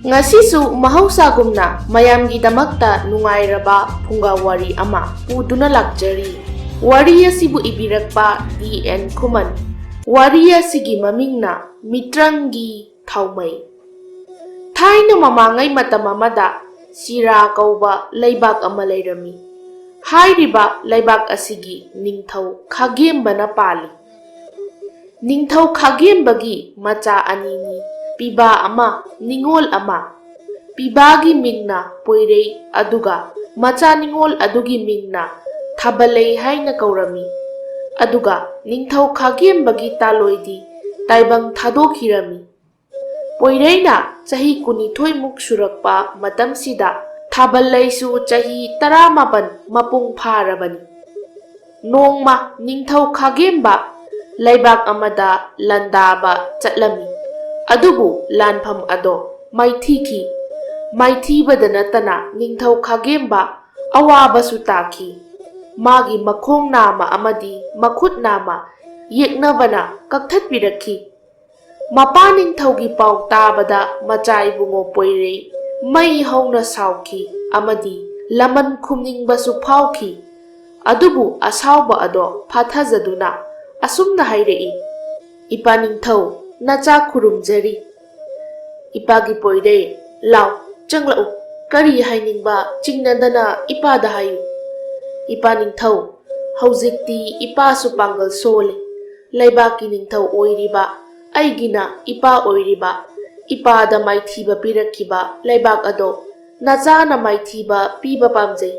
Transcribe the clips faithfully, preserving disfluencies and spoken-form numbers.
ꯉꯁꯤꯁꯨ ꯃꯍꯧꯁꯥꯒꯨꯝꯅ ꯃꯌꯥꯝꯒꯤꯗꯃꯛꯇ ꯅꯨꯡꯉꯥꯏꯔꯕ ꯐꯨꯡꯒꯥ ꯋꯥꯔꯤ ꯑꯃ ꯄꯨꯗꯨꯅ ꯂꯥꯛꯆꯔꯤ꯫ ꯋꯥꯔꯤ ꯑꯁꯤꯕꯨ ꯏꯕꯤꯔꯛꯄ ꯗꯤ ꯑꯦꯟ ꯈꯨꯃꯟ꯫ ꯋꯥꯔꯤ ꯑꯁꯤꯒꯤ ꯃꯃꯤꯡꯅ ꯃꯤꯇ꯭ꯔꯪꯒꯤ ꯊꯥꯎꯃꯩ꯫ ꯊꯥꯏꯅ ꯃꯃꯥꯡꯉꯩ ꯃꯇꯝ ꯑꯃꯗ ꯆꯤꯔꯥ ꯀꯧꯕ ꯂꯩꯕꯥꯛ ꯑꯃ ꯂꯩꯔꯝꯃꯤ꯫ ꯍꯥꯏꯔꯤꯕ ꯂꯩꯕꯥꯛ ꯑꯁꯤꯒꯤ ꯅꯤꯡꯊꯧ ꯈꯥꯒꯦꯝꯕꯅ ꯄꯥꯜꯂꯤ꯫ ꯅꯤꯡꯊꯧ ꯈꯥꯒꯦꯝꯕꯒꯤ ꯃꯆꯥ ꯑꯅꯤꯅꯤ, ꯄꯤꯕꯥ ꯑꯃ, ꯅꯤꯉꯣꯜ ꯑꯃ꯫ ꯄꯤꯕꯥꯒꯤ ꯃꯤꯡꯅ ꯄꯣꯏꯔꯩ, ꯑꯗꯨꯒ ꯃꯆꯥ ꯅꯤꯉꯣꯜ ꯑꯗꯨꯒꯤ ꯃꯤꯡꯅ ꯊꯥꯕꯜꯂꯩ ꯍꯥꯏꯅ ꯀꯧꯔꯝꯃꯤ꯫ ꯑꯗꯨꯒ ꯅꯤꯡꯊꯧ ꯈꯥꯒꯦꯝꯕꯒꯤ ꯇꯥꯂꯣꯏꯗꯤ ꯇꯥꯏꯕꯪ ꯊꯥꯗꯣꯛꯈꯤꯔꯝꯃꯤ꯫ ꯄꯣꯏꯔꯩꯅ ꯆꯍꯤ ꯀꯨꯟꯅꯤꯊꯣꯏꯃꯨꯛ ꯁꯨꯔꯛꯄ ꯃꯇꯝꯁꯤꯗ ꯊꯥꯕꯜꯂꯩꯁꯨ ꯆꯍꯤ ꯇꯔꯥꯃꯥꯄꯟ ꯃꯄꯨꯡ ꯐꯥꯔꯕꯅꯤ꯫ ꯅꯣꯡꯃ ꯅꯤꯡꯊꯧ ꯈꯥꯒꯦꯝꯕ ꯂꯩꯕꯥꯛ ꯑꯃꯗ ꯂꯥꯟꯗꯥꯕ ꯆꯠꯂꯝꯃꯤ꯫ ꯑꯗꯨꯕꯨ ꯂꯥꯟꯐꯝ ꯑꯗꯣ ꯃꯥꯏꯊꯤꯈꯤ꯫ ꯃꯥꯏꯊꯤꯕꯗ ꯅꯠꯇꯅ ꯅꯤꯡꯊꯧ ꯈꯥꯒꯦꯝꯕ ꯑꯋꯥꯕꯁꯨ ꯇꯥꯈꯤ꯫ ꯃꯥꯒꯤ ꯃꯈꯣꯡ ꯅꯥꯝꯃ ꯑꯃꯗꯤ ꯃꯈꯨꯠ ꯅꯥꯝꯃ ꯌꯦꯛꯅꯕꯅ ꯀꯛꯊꯠꯄꯤꯔꯛꯈꯤ꯫ ꯃꯄꯥ ꯅꯤꯡꯊꯧꯒꯤ ꯄꯥꯎ ꯇꯥꯕꯗ ꯃꯆꯥ ꯏꯕꯨꯡꯉꯣ ꯄꯣꯏꯔꯩ ꯃꯩ ꯍꯧꯅ ꯁꯥꯎꯈꯤ ꯑꯃꯗꯤ ꯂꯃꯟ ꯈꯨꯝꯅꯤꯡꯕꯁꯨ ꯐꯥꯎꯈꯤ꯫ ꯑꯗꯨꯕꯨ ꯑꯁꯥꯎꯕ ꯑꯗꯣ ꯐꯥꯊꯖꯗꯨꯅ ꯑꯁꯨꯝꯅ ꯍꯥꯏꯔꯛꯏ, "ꯏꯄꯥ ꯅꯤꯡꯊꯧ, ꯅꯆꯥ ꯈꯨꯔꯨꯝꯖꯔꯤ꯫ ꯏꯄꯥꯒꯤ ꯄꯣꯏꯔꯩ, ꯂꯥꯎ, ꯆꯪꯂꯛꯎ꯫ ꯀꯔꯤ ꯍꯥꯏꯅꯤꯡꯕ ꯆꯤꯡꯅꯗꯅ ꯏꯄꯥꯗ ꯍꯥꯏꯌꯨ꯫ ꯏꯄꯥ ꯅꯤꯡꯊꯧ, ꯍꯧꯖꯤꯛꯇꯤ ꯏꯄꯥꯁꯨ ꯄꯥꯡꯒꯜ ꯁꯣꯜꯂꯦ꯫ ꯂꯩꯕꯥꯛꯀꯤ ꯅꯤꯡꯊꯧ ꯑꯣꯏꯔꯤꯕ ꯑꯩꯒꯤꯅ ꯏꯄꯥ ꯑꯣꯏꯔꯤꯕ, ꯏꯄꯥꯗ ꯃꯥꯏꯊꯤꯕ ꯄꯤꯔꯛꯈꯤꯕ ꯂꯩꯕꯥꯛ ꯑꯗꯣ ꯅꯆꯥꯅ ꯃꯥꯏꯊꯤꯕ ꯄꯤꯕ ꯄꯥꯝꯖꯩ꯫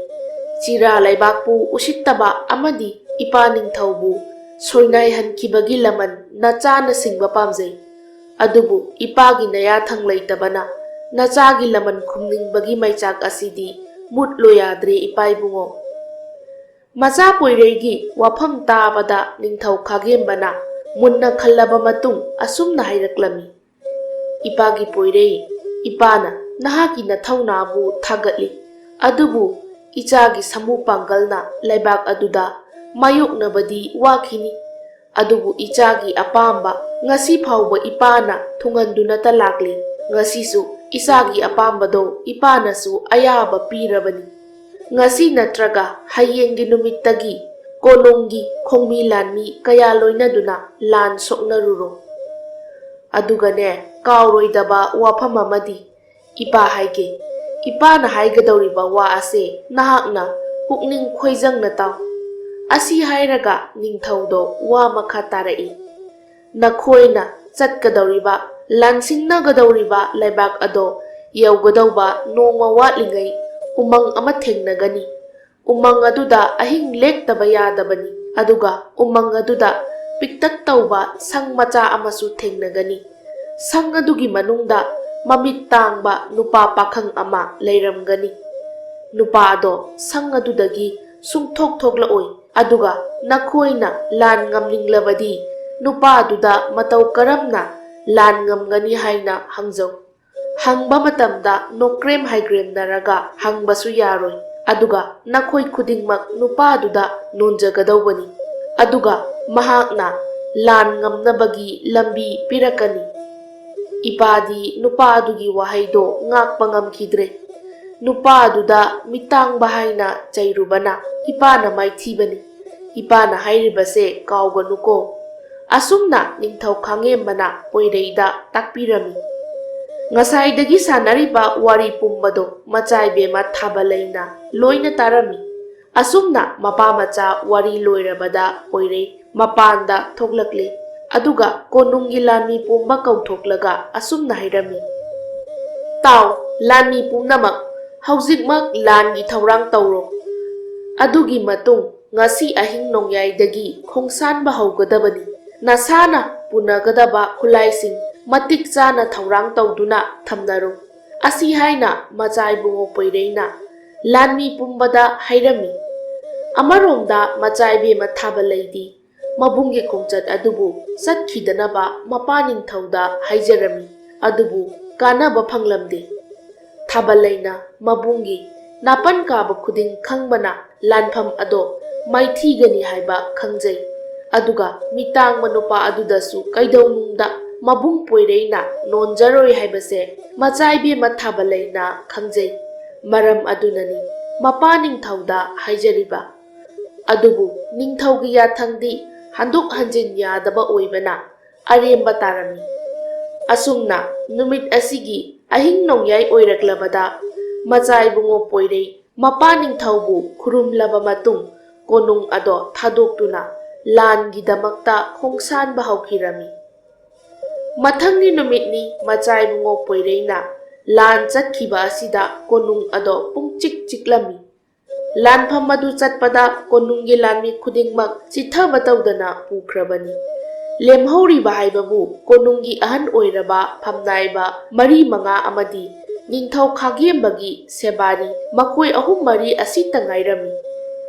ꯆꯤꯔꯥ ꯂꯩꯕꯥꯛꯄꯨ ꯎꯁꯤꯠꯇꯕ ꯑꯃꯗꯤ ꯏꯄꯥ ꯅꯤꯡꯊꯧꯕꯨ ꯁꯣꯏꯅꯥꯏꯍꯟꯈꯤꯕꯒꯤ ꯂꯃꯟ ꯅꯆꯥꯅ ꯁꯤꯡꯕ ꯄꯥꯝꯖꯩ꯫ ꯑꯗꯨꯕꯨ ꯏꯄꯥꯒꯤ ꯅꯌꯥꯊꯪ ꯂꯩꯇꯕꯅ ꯅꯆꯥꯒꯤ ꯂꯃꯟ ꯈꯨꯝꯅꯤꯡꯕꯒꯤ ꯃꯩꯆꯥꯛ ꯑꯁꯤꯗꯤ ꯃꯨꯠꯂꯣ ꯌꯥꯗ꯭ꯔꯦ, ꯏꯄꯥ ꯏꯕꯨꯡꯉꯣ꯫" ꯃꯆꯥ ꯄꯣꯏꯔꯩꯒꯤ ꯋꯥꯐꯝ ꯇꯥꯕꯗ ꯅꯤꯡꯊꯧ ꯈꯥꯒꯦꯝꯕꯅ ꯃꯨꯟꯅ ꯈꯜꯂꯕ ꯃꯇꯨꯡ ꯑꯁꯨꯝꯅ ꯍꯥꯏꯔꯛꯂꯝꯃꯤ, "ꯏꯄꯥꯒꯤ ꯄꯣꯏꯔꯩ, ꯏꯄꯥꯅ ꯅꯍꯥꯛꯀꯤ ꯅꯊꯧꯅꯥꯕꯨ ꯊꯥꯒꯠꯂꯤ, ꯑꯗꯨꯕꯨ ꯏꯆꯥꯒꯤ ꯁꯥꯃꯨ ꯄꯥꯡꯒꯜꯅ ꯂꯩꯕꯥꯛ ꯑꯗꯨꯗ ꯃꯥꯌꯣꯛꯅꯕꯗꯤ ꯋꯥꯈꯤꯅꯤ꯫ ꯑꯗꯨꯕꯨ ꯏꯆꯥꯒꯤ ꯑꯄꯥꯝꯕ ꯉꯁꯤ ꯐꯥꯎꯕ ꯏꯄꯥꯅ ꯊꯨꯡꯍꯟꯗꯨꯅꯇ ꯂꯥꯛꯂꯤ꯫ ꯉꯁꯤꯁꯨ ꯏꯆꯥꯒꯤ ꯑꯄꯥꯝꯕꯗꯣ ꯏꯄꯥꯅꯁꯨ ꯑꯌꯥꯕ ꯄꯤꯔꯕꯅꯤ꯫ ꯉꯁꯤ ꯅꯠꯇ꯭ꯔꯒ ꯍꯌꯦꯡꯒꯤ ꯅꯨꯃꯤꯠꯇꯒꯤ ꯀꯣꯅꯨꯡꯒꯤ ꯈꯣꯡꯃꯤ ꯂꯥꯟꯃꯤ ꯀꯌꯥ ꯂꯣꯏꯅꯗꯨꯅ ꯂꯥꯟ ꯁꯣꯛꯅꯔꯨꯔꯣ꯫ ꯑꯗꯨꯒꯅꯦ, ꯀꯥꯎꯔꯣꯏꯗꯕ ꯋꯥꯐꯝ ꯑꯃꯗꯤ, ꯏꯄꯥ ꯍꯥꯏꯒꯦ, ꯏꯄꯥꯅ ꯍꯥꯏꯒꯗꯧꯔꯤꯕ ꯋꯥ ꯑꯁꯦ ꯅꯍꯥꯛꯅ ꯄꯨꯛꯅꯤꯡ ꯈꯣꯏꯖꯪꯅ ꯇꯥꯎ꯫ ꯑꯁꯤ ꯍꯥꯏꯔꯒ ꯅꯤꯡꯊꯧꯗꯣ ꯋꯥ ꯃꯈꯥ ꯇꯥꯔꯛꯏ꯫ ꯅꯈꯣꯏꯅ ꯆꯠꯀꯗꯧꯔꯤꯕ, ꯂꯥꯟꯁꯤꯡꯅꯒꯗꯧꯔꯤꯕ ꯂꯩꯕꯥꯛ ꯑꯗꯣ ꯌꯧꯒꯗꯧꯕ ꯅꯣꯡꯃ ꯋꯥꯠꯂꯤꯉꯩ ꯎꯃꯪ ꯑꯃ ꯊꯦꯡꯅꯒꯅꯤ꯫ ꯎꯃꯪ ꯑꯗꯨꯗ ꯑꯍꯤꯡ ꯂꯦꯛꯇꯕ ꯌꯥꯗꯕꯅꯤ, ꯑꯗꯨꯒ ꯎꯃꯪ ꯑꯗꯨꯗ ꯄꯤꯛꯇꯛ ꯇꯧꯕ ꯁꯪ ꯃꯆꯥ ꯑꯃꯁꯨ ꯊꯦꯡꯅꯒꯅꯤ꯫ ꯁꯪ ꯑꯗꯨꯒꯤ ꯃꯅꯨꯡꯗ ꯃꯃꯤꯠ ꯇꯥꯡꯕ ꯅꯨꯄꯥ ꯄꯥꯈꯪ ꯑꯃ ꯂꯩꯔꯝꯒꯅꯤ꯫ ꯅꯨꯄꯥ ꯑꯗꯣ ꯁꯪ ꯑꯗꯨꯗꯒꯤ ꯁꯨꯡꯊꯣꯛ ꯊꯣꯛꯂꯛꯑꯣꯏ꯫ ꯑꯗꯨꯒ ꯅꯈꯣꯏꯅ ꯂꯥꯟ ꯉꯝꯅꯤꯡꯂꯕꯗꯤ ꯅꯨꯄꯥꯗꯨꯗ ꯃꯇꯧ ꯀꯔꯝꯅ ꯂꯥꯟ ꯉꯝꯒꯅꯤ ꯍꯥꯏꯅ ꯍꯪꯖꯧ꯫ ꯍꯪꯕ ꯃꯇꯝꯗ ꯅꯣꯀ꯭ꯔꯦꯝ ꯍꯥꯏꯒ꯭ꯔꯦꯝꯅꯔꯒ ꯍꯪꯕꯁꯨ ꯌꯥꯔꯣꯏ꯫ ꯑꯗꯨꯒ ꯅꯈꯣꯏ ꯈꯨꯗꯤꯡꯃꯛ ꯅꯨꯄꯥꯗꯨꯗ ꯅꯣꯟꯖꯒꯗꯧꯕꯅꯤ꯫ ꯑꯗꯨꯒ ꯃꯍꯥꯛꯅ ꯂꯥꯟ ꯉꯝꯅꯕꯒꯤ ꯂꯝꯕꯤ ꯄꯤꯔꯛꯀꯅꯤ꯫ ꯏꯄꯥꯗꯤ ꯅꯨꯄꯥ ꯑꯗꯨꯒꯤ ꯋꯥꯍꯩꯗꯣ ꯉꯥꯛꯄ ꯉꯝꯈꯤꯗ꯭ꯔꯦ꯫ ꯅꯨꯄꯥ ꯑꯗꯨꯗ ꯃꯤꯇꯥꯡꯕ ꯍꯥꯏꯅ ꯆꯩꯔꯨꯕꯅ ꯏꯄꯥꯅ ꯃꯥꯏꯊꯤꯕꯅꯤ꯫ ꯏꯄꯥꯅ ꯍꯥꯏꯔꯤꯕꯁꯦ ꯀꯥꯎꯒꯅꯨꯀꯣ꯫ ꯑꯁꯨꯝꯅ ꯅꯤꯡꯊꯧ ꯈꯥꯡꯉꯦꯝꯕꯅ ꯄꯣꯏꯔꯩꯗ ꯇꯥꯛꯄꯤꯔꯝꯃꯤ꯫ ꯉꯁꯥꯏꯗꯒꯤ ꯁꯥꯟꯅꯔꯤꯕ ꯋꯥꯔꯤ ꯄꯨꯝꯕꯗꯣ ꯃꯆꯥꯏꯕꯦꯝꯃ ꯊꯥꯕꯂꯩꯅ ꯂꯣꯏꯅ ꯇꯥꯔꯝꯃꯤ꯫ ꯑꯁꯨꯝꯅ ꯃꯄꯥ ꯃꯆꯥ ꯋꯥꯔꯤ ꯂꯣꯏꯔꯕꯗ ꯄꯣꯏꯔꯩ ꯃꯄꯥꯟꯗ ꯊꯣꯛꯂꯛꯂꯦ꯫ ꯑꯗꯨꯒ ꯀꯣꯅꯨꯡꯒꯤ ꯂꯥꯟꯃꯤ ꯄꯨꯝꯕ ꯀꯧꯊꯣꯛꯂꯒ ꯑꯁꯨꯝꯅ ꯍꯥꯏꯔꯝꯃꯤ, "ꯇꯥꯎ, ꯂꯥꯟꯃꯤ ꯄꯨꯝꯅꯃꯛ, ꯍꯧꯖꯤꯛꯃꯛ ꯂꯥꯟꯒꯤ ꯊꯧꯔꯥꯡ ꯇꯧꯔꯣ꯫ ꯑꯗꯨꯒꯤ ꯃꯇꯨꯡ ꯉꯁꯤ ꯑꯍꯤꯡ ꯅꯣꯡꯌꯥꯏꯗꯒꯤ ꯈꯣꯡꯁꯥꯟꯕ ꯍꯧꯒꯗꯕꯅꯤ꯫ ꯅꯁꯥꯅ ꯄꯨꯅꯒꯗꯕ ꯈꯨꯠꯂꯥꯏꯁꯤꯡ ꯃꯇꯤꯛ ꯆꯥꯅ ꯊꯧꯔꯥꯡ ꯇꯧꯗꯨꯅ ꯊꯝꯅꯔꯨ"꯫ ꯑꯁꯤ ꯍꯥꯏꯅ ꯃꯆꯥ ꯏꯕꯨꯡꯉꯣ ꯄꯣꯏꯔꯩꯅ ꯂꯥꯟꯃꯤ ꯄꯨꯝꯕꯗ ꯍꯥꯏꯔꯝꯃꯤ꯫ ꯑꯃꯔꯣꯝꯗ ꯃꯆꯥ ꯏꯕꯦꯝꯃ ꯊꯥꯕꯂꯩꯗꯤ ꯃꯕꯨꯡꯒꯤ ꯈꯣꯡꯆꯠ ꯑꯗꯨꯕꯨ ꯆꯠꯈꯤꯗꯅꯕ ꯃꯄꯥ ꯅꯤꯡꯊꯧꯗ ꯍꯥꯏꯖꯔꯝꯃꯤ, ꯑꯗꯨꯕꯨ ꯀꯥꯟꯅꯕ ꯐꯪꯂꯝꯗꯦ꯫ ꯊꯥꯕꯂꯩꯅ ꯃꯕꯨꯡꯒꯤ ꯅꯥꯄꯟ ꯀꯥꯕ ꯈꯨꯗꯤꯡ ꯈꯪꯕꯅ ꯂꯥꯟꯐꯝ ꯑꯗꯣ ꯃꯥꯏꯊꯤꯒꯅꯤ ꯍꯥꯏꯕ ꯈꯪꯖꯩ꯫ ꯑꯗꯨꯒ ꯃꯤꯇꯥꯡꯕ ꯅꯨꯄꯥ ꯑꯗꯨꯗꯁꯨ ꯀꯩꯗꯧꯅꯨꯡꯗ ꯃꯕꯨꯡ ꯄꯣꯏꯔꯩꯅ ꯅꯣꯟꯖꯔꯣꯏ ꯍꯥꯏꯕꯁꯦ ꯃꯆꯥ ꯏꯕꯦꯝꯃ ꯊꯥꯕꯂꯩꯅ ꯈꯪꯖꯩ꯫ ꯃꯔꯝ ꯑꯗꯨꯅꯅꯤ ꯃꯄꯥ ꯅꯤꯡꯊꯧꯗ ꯍꯥꯏꯖꯔꯤꯕ꯫ ꯑꯗꯨꯕꯨ ꯅꯤꯡꯊꯧꯒꯤ ꯌꯥꯊꯪꯗꯤ ꯍꯟꯗꯣꯛ ꯍꯟꯖꯤꯟ ꯌꯥꯗꯕ ꯑꯣꯏꯕꯅ ꯑꯔꯦꯝꯕ ꯇꯥꯔꯝꯃꯤ꯫ ꯑꯁꯨꯝꯅ ꯅꯨꯃꯤꯠ ꯑꯁꯤꯒꯤ ꯑꯍꯤꯡ ꯅꯣꯡꯌꯥꯏ ꯑꯣꯏꯔꯛꯂꯕꯗ ꯃꯆꯥ ꯏꯕꯨꯡꯉꯣ ꯄꯣꯏꯔꯩ ꯃꯄꯥ ꯅꯤꯡꯊꯧꯕꯨ ꯈꯨꯔꯨꯝꯂꯕ ꯃꯇꯨꯡ ꯀꯣꯅꯨꯡ ꯑꯗꯣ ꯊꯥꯗꯣꯛꯇꯨꯅ ꯂꯥꯟꯒꯤꯗꯃꯛꯇ ꯈꯣꯡꯁꯥꯟꯕ ꯍꯧꯈꯤꯔꯝꯃꯤ꯫ ꯃꯊꯪꯒꯤ ꯅꯨꯃꯤꯠꯅꯤ ꯃꯆꯥ ꯏꯕꯨꯡꯉꯣ ꯄꯣꯏꯔꯩꯅ ꯂꯥꯟ ꯆꯠꯈꯤꯕ ꯑꯁꯤꯗ ꯀꯣꯅꯨꯡ ꯑꯗꯣ ꯄꯨꯡꯆꯤꯛ ꯆꯤꯛꯂꯝꯃꯤ꯫ ꯂꯥꯟꯐꯝ ꯑꯗꯨ ꯆꯠꯄꯗ ꯀꯣꯅꯨꯡꯒꯤ ꯂꯥꯟꯃꯤ ꯈꯨꯗꯤꯡꯃꯛ ꯆꯤꯠꯊꯕ ꯇꯧꯗꯅ ꯄꯨꯈ꯭ꯔꯕꯅꯤ꯫ ꯂꯦꯝꯍꯧꯔꯤꯕ ꯍꯥꯏꯕꯕꯨ ꯀꯣꯅꯨꯡꯒꯤ ꯑꯍꯟ ꯑꯣꯏꯔꯕ ꯐꯝꯅꯥꯏꯕ ꯃꯔꯤ ꯃꯉꯥ ꯑꯃꯗꯤ ꯅꯤꯡꯊꯧ ꯈꯥꯒꯦꯝꯕꯒꯤ ꯁꯦꯕꯥꯔꯤ ꯃꯈꯣꯏ ꯑꯍꯨꯝ ꯃꯔꯤ ꯑꯁꯤꯇ ꯉꯥꯏꯔꯝꯃꯤ꯫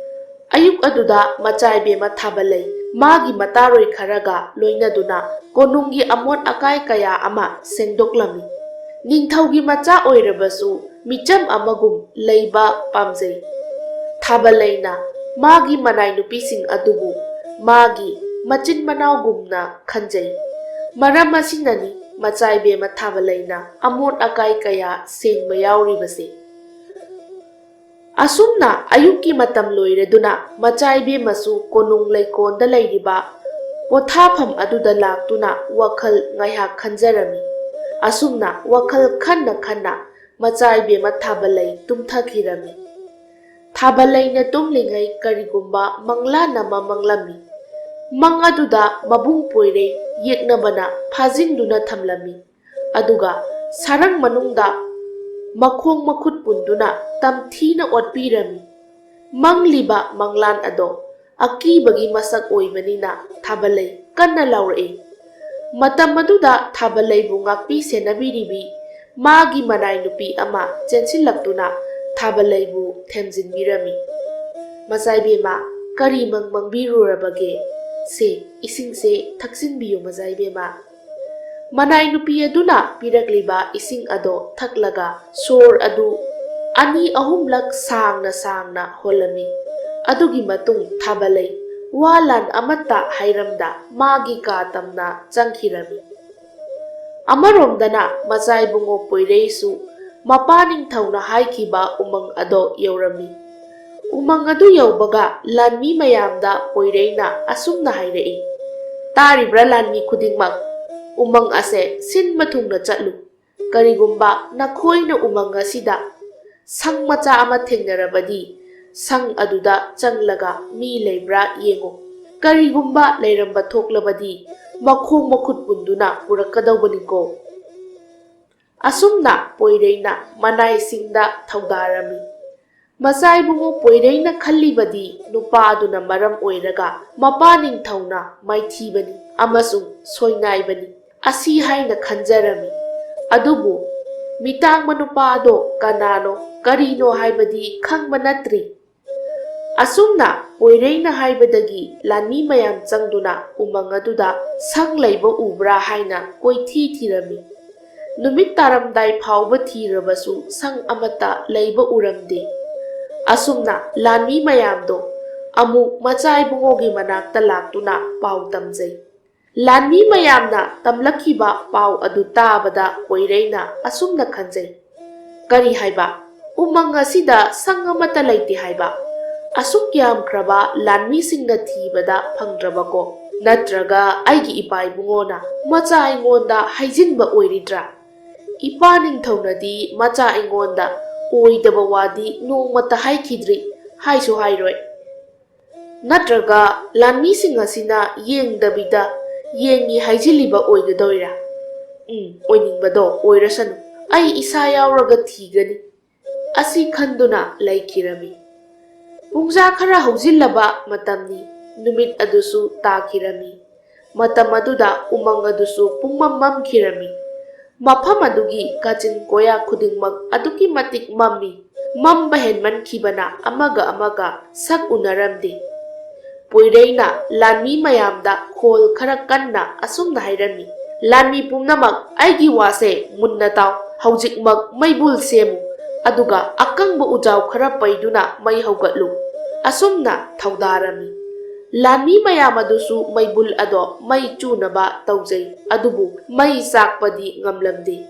ꯑꯌꯨꯛ ꯑꯗꯨꯗ ꯃꯆꯥ ꯏꯕꯦꯝꯃ ꯊꯥꯕꯂꯩ ꯃꯥꯒꯤ ꯃꯇꯥꯔꯣꯏ ꯈꯔꯒ ꯂꯣꯏꯅꯗꯨꯅ ꯀꯣꯅꯨꯡꯒꯤ ꯑꯃꯣꯠ ꯑꯀꯥꯏ ꯀꯌꯥ ꯑꯃ ꯁꯦꯡꯗꯣꯛꯂꯝꯃꯤ꯫ ꯅꯤꯡꯊꯧꯒꯤ ꯃꯆꯥ ꯑꯣꯏꯔꯕꯁꯨ ꯃꯤꯆꯝ ꯑꯃꯒꯨꯝ ꯂꯩꯕ ꯄꯥꯝꯖꯩ꯫ ꯊꯥꯕꯂꯩꯅ ꯃꯥꯒꯤ ꯃꯅꯥꯏ ꯅꯨꯄꯤꯁꯤꯡ ꯑꯗꯨꯕꯨ ꯃꯥꯒꯤ ꯃꯆꯤꯟ ꯃꯅꯥꯎꯒꯨꯝꯅ ꯈꯟꯖꯩ꯫ ꯃꯔꯝ ꯑꯁꯤꯅꯅꯤ ꯃꯆꯥ ꯏꯕꯦꯝꯃ ꯊꯥꯕꯂꯩꯅ ꯑꯃꯣꯠ ꯑꯀꯥꯏ ꯀꯌꯥ ꯁꯦꯡꯕ ꯌꯥꯎꯔꯤꯕꯁꯦ꯫ ꯑꯁꯨꯝꯅ ꯑꯌꯨꯛꯀꯤ ꯃꯇꯝ ꯂꯣꯏꯔꯗꯨꯅ ꯃꯆꯥ ꯏꯕꯦꯝꯃꯁꯨ ꯀꯣꯅꯨꯡ ꯂꯩꯀꯣꯜꯗ ꯂꯩꯔꯤꯕ ꯄꯣꯊꯥꯐꯝ ꯑꯗꯨꯗ ꯂꯥꯛꯇꯨꯅ ꯋꯥꯈꯜ ꯉꯥꯏꯍꯥꯛ ꯈꯟꯖꯔꯝꯃꯤ꯫ ꯑꯁꯨꯝꯅ ꯋꯥꯈꯜ ꯈꯟꯅ ꯈꯟꯅ ꯃꯆꯥ ꯏꯕꯦꯝꯃ ꯊꯥꯕꯂꯩ ꯇꯨꯝꯊꯈꯤꯔꯝꯃꯤ꯫ ꯊꯥꯕꯂꯩꯅ ꯇꯨꯝꯂꯤꯉꯩ ꯀꯔꯤꯒꯨꯝꯕ ꯃꯪꯂꯥꯟ ꯑꯃ ꯃꯪꯂꯝꯃꯤ꯫ ꯃꯪ ꯑꯗꯨꯗ ꯃꯕꯨꯡ ꯄꯣꯏꯔꯩ ꯌꯦꯛꯅꯕꯅ ꯐꯥꯖꯤꯟꯗꯨꯅ ꯊꯝꯂꯝꯃꯤ꯫ ꯑꯗꯨꯒ ꯁꯔꯪ ꯃꯅꯨꯡꯗ ꯃꯈꯣꯡ ꯃꯈꯨꯠ ꯄꯨꯟꯗꯨꯅ ꯇꯝꯊꯤꯅ ꯑꯣꯠꯄꯤꯔꯝꯃꯤ꯫ ꯃꯪꯂꯤꯕ ꯃꯪꯂꯥꯟ ꯑꯗꯣ ꯑꯀꯤꯕꯒꯤ ꯃꯁꯛ ꯑꯣꯏꯕꯅꯤꯅ ꯊꯥꯕꯂꯩ ꯀꯟꯅ ꯂꯥꯎꯔꯛꯏ꯫ ꯃꯇꯝ ꯑꯗꯨꯗ ꯊꯥꯕꯂꯩꯕꯨ ꯉꯥꯛꯄꯤ ꯁꯦꯟꯅꯕꯤꯔꯤꯕꯤ ꯃꯥꯒꯤ ꯃꯅꯥꯏ ꯅꯨꯄꯤ ꯑꯃ ꯆꯦꯟꯁꯤꯜꯂꯛꯇꯨꯅ ꯊꯥꯕꯂꯩꯕꯨ ꯊꯦꯝꯖꯤꯟꯕꯤꯔꯝꯃꯤ꯫ "ꯃꯆꯥ ꯏꯕꯦꯝꯃ, ꯀꯔꯤ ꯃꯪ ꯃꯪꯕꯤꯔꯨꯔꯕꯒꯦ? ꯁꯦ, ꯏꯁꯤꯡꯁꯦ ꯊꯛꯆꯤꯟꯕꯤꯌꯨ ꯃꯆꯥ ꯏꯕꯦꯝꯃ꯫" ꯃꯅꯥꯏ ꯅꯨꯄꯤ ꯑꯗꯨꯅ ꯄꯤꯔꯛꯂꯤꯕ ꯏꯁꯤꯡ ꯑꯗꯣ ꯊꯛꯂꯒ ꯁꯣꯔ ꯑꯗꯨ ꯑꯅꯤ ꯑꯍꯨꯝꯂꯛ ꯁꯥꯡꯅ ꯁꯥꯡꯅ ꯍꯣꯜꯂꯝꯃꯤ꯫ ꯑꯗꯨꯒꯤ ꯃꯇꯨꯡ ꯊꯥꯕꯂꯩ ꯋꯥ ꯂꯥꯟ ꯑꯃꯠꯇ ꯍꯥꯏꯔꯝꯗ ꯃꯥꯒꯤ ꯀꯥ ꯇꯝꯅ ꯆꯪꯈꯤꯔꯝꯃꯤ꯫ ꯑꯃꯔꯣꯝꯗꯅ ꯃꯆꯥ ꯏꯕꯨꯡꯉꯣ ꯄꯣꯏꯔꯩꯁꯨ ꯃꯄꯥ ꯅꯤꯡꯊꯧꯅ ꯍꯥꯏꯈꯤꯕ ꯎꯃꯪ ꯑꯗꯣ ꯌꯧꯔꯝꯃꯤ꯫ ꯎꯃꯪ ꯑꯗꯨ ꯌꯧꯕꯒ ꯂꯥꯟꯃꯤ ꯃꯌꯥꯝꯗ ꯄꯣꯏꯔꯩꯅ ꯑꯁꯨꯝꯅ ꯍꯥꯏꯔꯛꯏ, "ꯇꯥꯔꯤꯕ꯭ꯔꯥ ꯂꯥꯟꯃꯤ ꯈꯨꯗꯤꯡꯃꯛ? ꯎꯃꯪ ꯑꯁꯦ ꯁꯤꯟꯕ ꯊꯨꯡꯅ ꯆꯠꯂꯨ꯫ ꯀꯔꯤꯒꯨꯝꯕ ꯅꯈꯣꯏꯅ ꯎꯃꯪ ꯑꯁꯤꯗ ꯁꯪ ꯃꯆꯥ ꯑꯃ ꯊꯦꯡꯅꯔꯕꯗꯤ, ꯁꯪ ꯑꯗꯨꯗ ꯆꯪꯂꯒ ꯃꯤ ꯂꯩꯕ꯭ꯔꯥ ꯌꯦꯡꯉꯨ꯫ ꯀꯔꯤꯒꯨꯝꯕ ꯂꯩꯔꯝꯕ ꯊꯣꯛꯂꯕꯗꯤ, ꯃꯈꯣꯡ ꯃꯈꯨꯠ ꯄꯨꯟꯗꯨꯅ ꯄꯨꯔꯛꯀꯗꯧꯕꯅꯤꯀꯣ"꯫ ꯑꯁꯨꯝꯅ ꯄꯣꯏꯔꯩꯅ ꯃꯅꯥꯏꯁꯤꯡꯗ ꯊꯧꯗꯥꯔꯝꯃꯤ꯫ ꯃꯆꯥ ꯏꯕꯨꯡꯉꯣ ꯄꯣꯏꯔꯩꯅ ꯈꯜꯂꯤꯕꯗꯤ ꯅꯨꯄꯥ ꯑꯗꯨꯅ ꯃꯔꯝ ꯑꯣꯏꯔꯒ ꯃꯄꯥ ꯅꯤꯡꯊꯧꯅ ꯃꯥꯏꯊꯤꯕꯅꯤ ꯑꯃꯁꯨꯡ ꯁꯣꯏꯅꯥꯏꯕꯅꯤ ꯑꯁꯤ ꯍꯥꯏꯅ ꯈꯟꯖꯔꯝꯃꯤ꯫ ꯑꯗꯨꯕꯨ ꯃꯤꯇꯥꯡꯕ ꯅꯨꯄꯥ ꯑꯗꯣ ꯀꯅꯥꯅꯣ, ꯀꯔꯤꯅꯣ ꯍꯥꯏꯕꯗꯤ ꯈꯪꯕ ꯅꯠꯇ꯭ꯔꯤ꯫ ꯑꯁꯨꯝꯅ ꯄꯣꯏꯔꯩꯅ ꯍꯥꯏꯕꯗꯒꯤ ꯂꯥꯟꯃꯤ ꯃꯌꯥꯝ ꯆꯪꯗꯨꯅ ꯎꯃꯪ ꯑꯗꯨꯗ ꯁꯪ ꯂꯩꯕ ꯎꯕ꯭ꯔꯥ ꯍꯥꯏꯅ ꯀꯣꯏꯊꯤ ꯊꯤꯔꯝꯃꯤ꯫ ꯅꯨꯃꯤꯠ ꯇꯥꯔꯝꯗꯥꯏ ꯐꯥꯎꯕ ꯊꯤꯔꯕꯁꯨ ꯁꯪ ꯑꯃꯠꯇ ꯂꯩꯕ ꯎꯔꯝꯗꯦ꯫ ꯑꯁꯨꯝꯅ ꯂꯥꯟꯃꯤ ꯃꯌꯥꯝꯗꯣ ꯑꯃꯨꯛ ꯃꯆꯥ ꯏꯕꯨꯡꯉꯣꯒꯤ ꯃꯅꯥꯛꯇ ꯂꯥꯛꯇꯨꯅ ꯄꯥꯎ ꯇꯝꯖꯩ꯫ ꯂꯥꯟꯃꯤ ꯃꯌꯥꯝꯅ ꯇꯝꯂꯛꯈꯤꯕ ꯄꯥꯎ ꯑꯗꯨ ꯇꯥꯕꯗ ꯄꯣꯏꯔꯩꯅ ꯑꯁꯨꯝꯅ ꯈꯟꯖꯩ, "ꯀꯔꯤ ꯍꯥꯏꯕ? ꯎꯃꯪ ꯑꯁꯤꯗ ꯁꯪ ꯑꯃꯠꯇ ꯂꯩꯇꯦ ꯍꯥꯏꯕ? ꯑꯁꯨꯛ ꯌꯥꯝꯈ꯭ꯔꯕ ꯂꯥꯟꯃꯤꯁꯤꯡꯅ ꯊꯤꯕꯗ ꯐꯪꯗ꯭ꯔꯕꯀꯣ? ꯅꯠꯇ꯭ꯔꯒ ꯑꯩꯒꯤ ꯏꯄꯥ ꯏꯕꯨꯡꯉꯣꯅ ꯃꯆꯥ ꯑꯩꯉꯣꯟꯗ ꯍꯥꯏꯖꯤꯟꯕ ꯑꯣꯏꯔꯤꯗ꯭ꯔꯥ? ꯏꯄꯥ ꯅꯤꯡꯊꯧꯅꯗꯤ ꯃꯆꯥ ꯑꯩꯉꯣꯟꯗ ꯑꯣꯏꯗꯕ ꯋꯥꯗꯤ ꯅꯣꯡꯃꯇ ꯍꯥꯏꯈꯤꯗ꯭ꯔꯤ, ꯍꯥꯏꯁꯨ ꯍꯥꯏꯔꯣꯏ꯫ ꯅꯠꯇ꯭ꯔꯒ ꯂꯥꯟꯃꯤꯁꯤꯡ ꯑꯁꯤꯅ ꯌꯦꯡꯗꯕꯤꯗ ꯌꯦꯡꯉꯤ ꯍꯥꯏꯖꯤꯜꯂꯤꯕ ꯑꯣꯏꯒꯗꯣꯏꯔꯥ? ꯎꯝ, ꯑꯣꯏꯅꯤꯡꯕꯗꯣ ꯑꯣꯏꯔꯁꯅꯨ, ꯑꯩ ꯏꯁꯥ ꯌꯥꯎꯔꯒ ꯊꯤꯒꯅꯤ" ꯑꯁꯤ ꯈꯟꯗꯨꯅ ꯂꯩꯈꯤꯔꯝꯃꯤ꯫ ꯄꯨꯡꯖꯥ ꯈꯔ ꯍꯧꯖꯤꯜꯂꯕ ꯃꯇꯝꯅꯤ꯫ ꯅꯨꯃꯤꯠ ꯑꯗꯨꯁꯨ ꯇꯥꯈꯤꯔꯝꯃꯤ꯫ ꯃꯇꯝ ꯑꯗꯨꯗ ꯎꯃꯪ ꯑꯗꯨꯁꯨ ꯄꯨꯡꯃꯝ ꯃꯝꯈꯤꯔꯝꯃꯤ꯫ ꯃꯐꯝ ꯑꯗꯨꯒꯤ ꯀꯥꯆꯤꯟ ꯀꯣꯌꯥ ꯈꯨꯗꯤꯡꯃꯛ ꯑꯗꯨꯛꯀꯤ ꯃꯇꯤꯛ ꯃꯝꯃꯤ꯫ ꯃꯝꯕ ꯍꯦꯟꯃꯟꯈꯤꯕꯅ ꯑꯃꯒ ꯑꯃꯒ ꯁꯛ ꯎꯅꯔꯝꯗꯦ꯫ ꯄꯣꯏꯔꯩꯅ ꯂꯥꯟꯃꯤ ꯃꯌꯥꯝꯗ ꯈꯣꯜ ꯈꯔ ꯀꯟꯅ ꯑꯁꯨꯝꯅ ꯍꯥꯏꯔꯝꯃꯤ, "ꯂꯥꯟꯃꯤ ꯄꯨꯝꯅꯃꯛ, ꯑꯩꯒꯤ ꯋꯥꯁꯦ ꯃꯨꯟꯅ ꯇꯥꯎ꯫ ꯍꯧꯖꯤꯛꯃꯛ ꯃꯩꯕꯨꯜ ꯁꯦꯝꯃꯨ, ꯑꯗꯨꯒ ꯑꯀꯪꯕ ꯎꯖꯥꯎ ꯈꯔ ꯄꯩꯗꯨꯅ ꯃꯩ ꯍꯧꯒꯠꯂꯨ"꯫ ꯑꯁꯨꯝꯅ ꯊꯧꯗꯥꯔꯝꯃꯤ꯫ ꯂꯥꯟꯃꯤ ꯃꯌꯥꯝ ꯑꯗꯨꯁꯨ ꯃꯩꯕꯨꯜ ꯑꯗꯣ ꯃꯩ ꯆꯨꯅꯕ ꯇꯧꯖꯩ, ꯑꯗꯨꯕꯨ ꯃꯩ ꯆꯥꯛꯄꯗꯤ ꯉꯝꯂꯝꯗꯦ꯫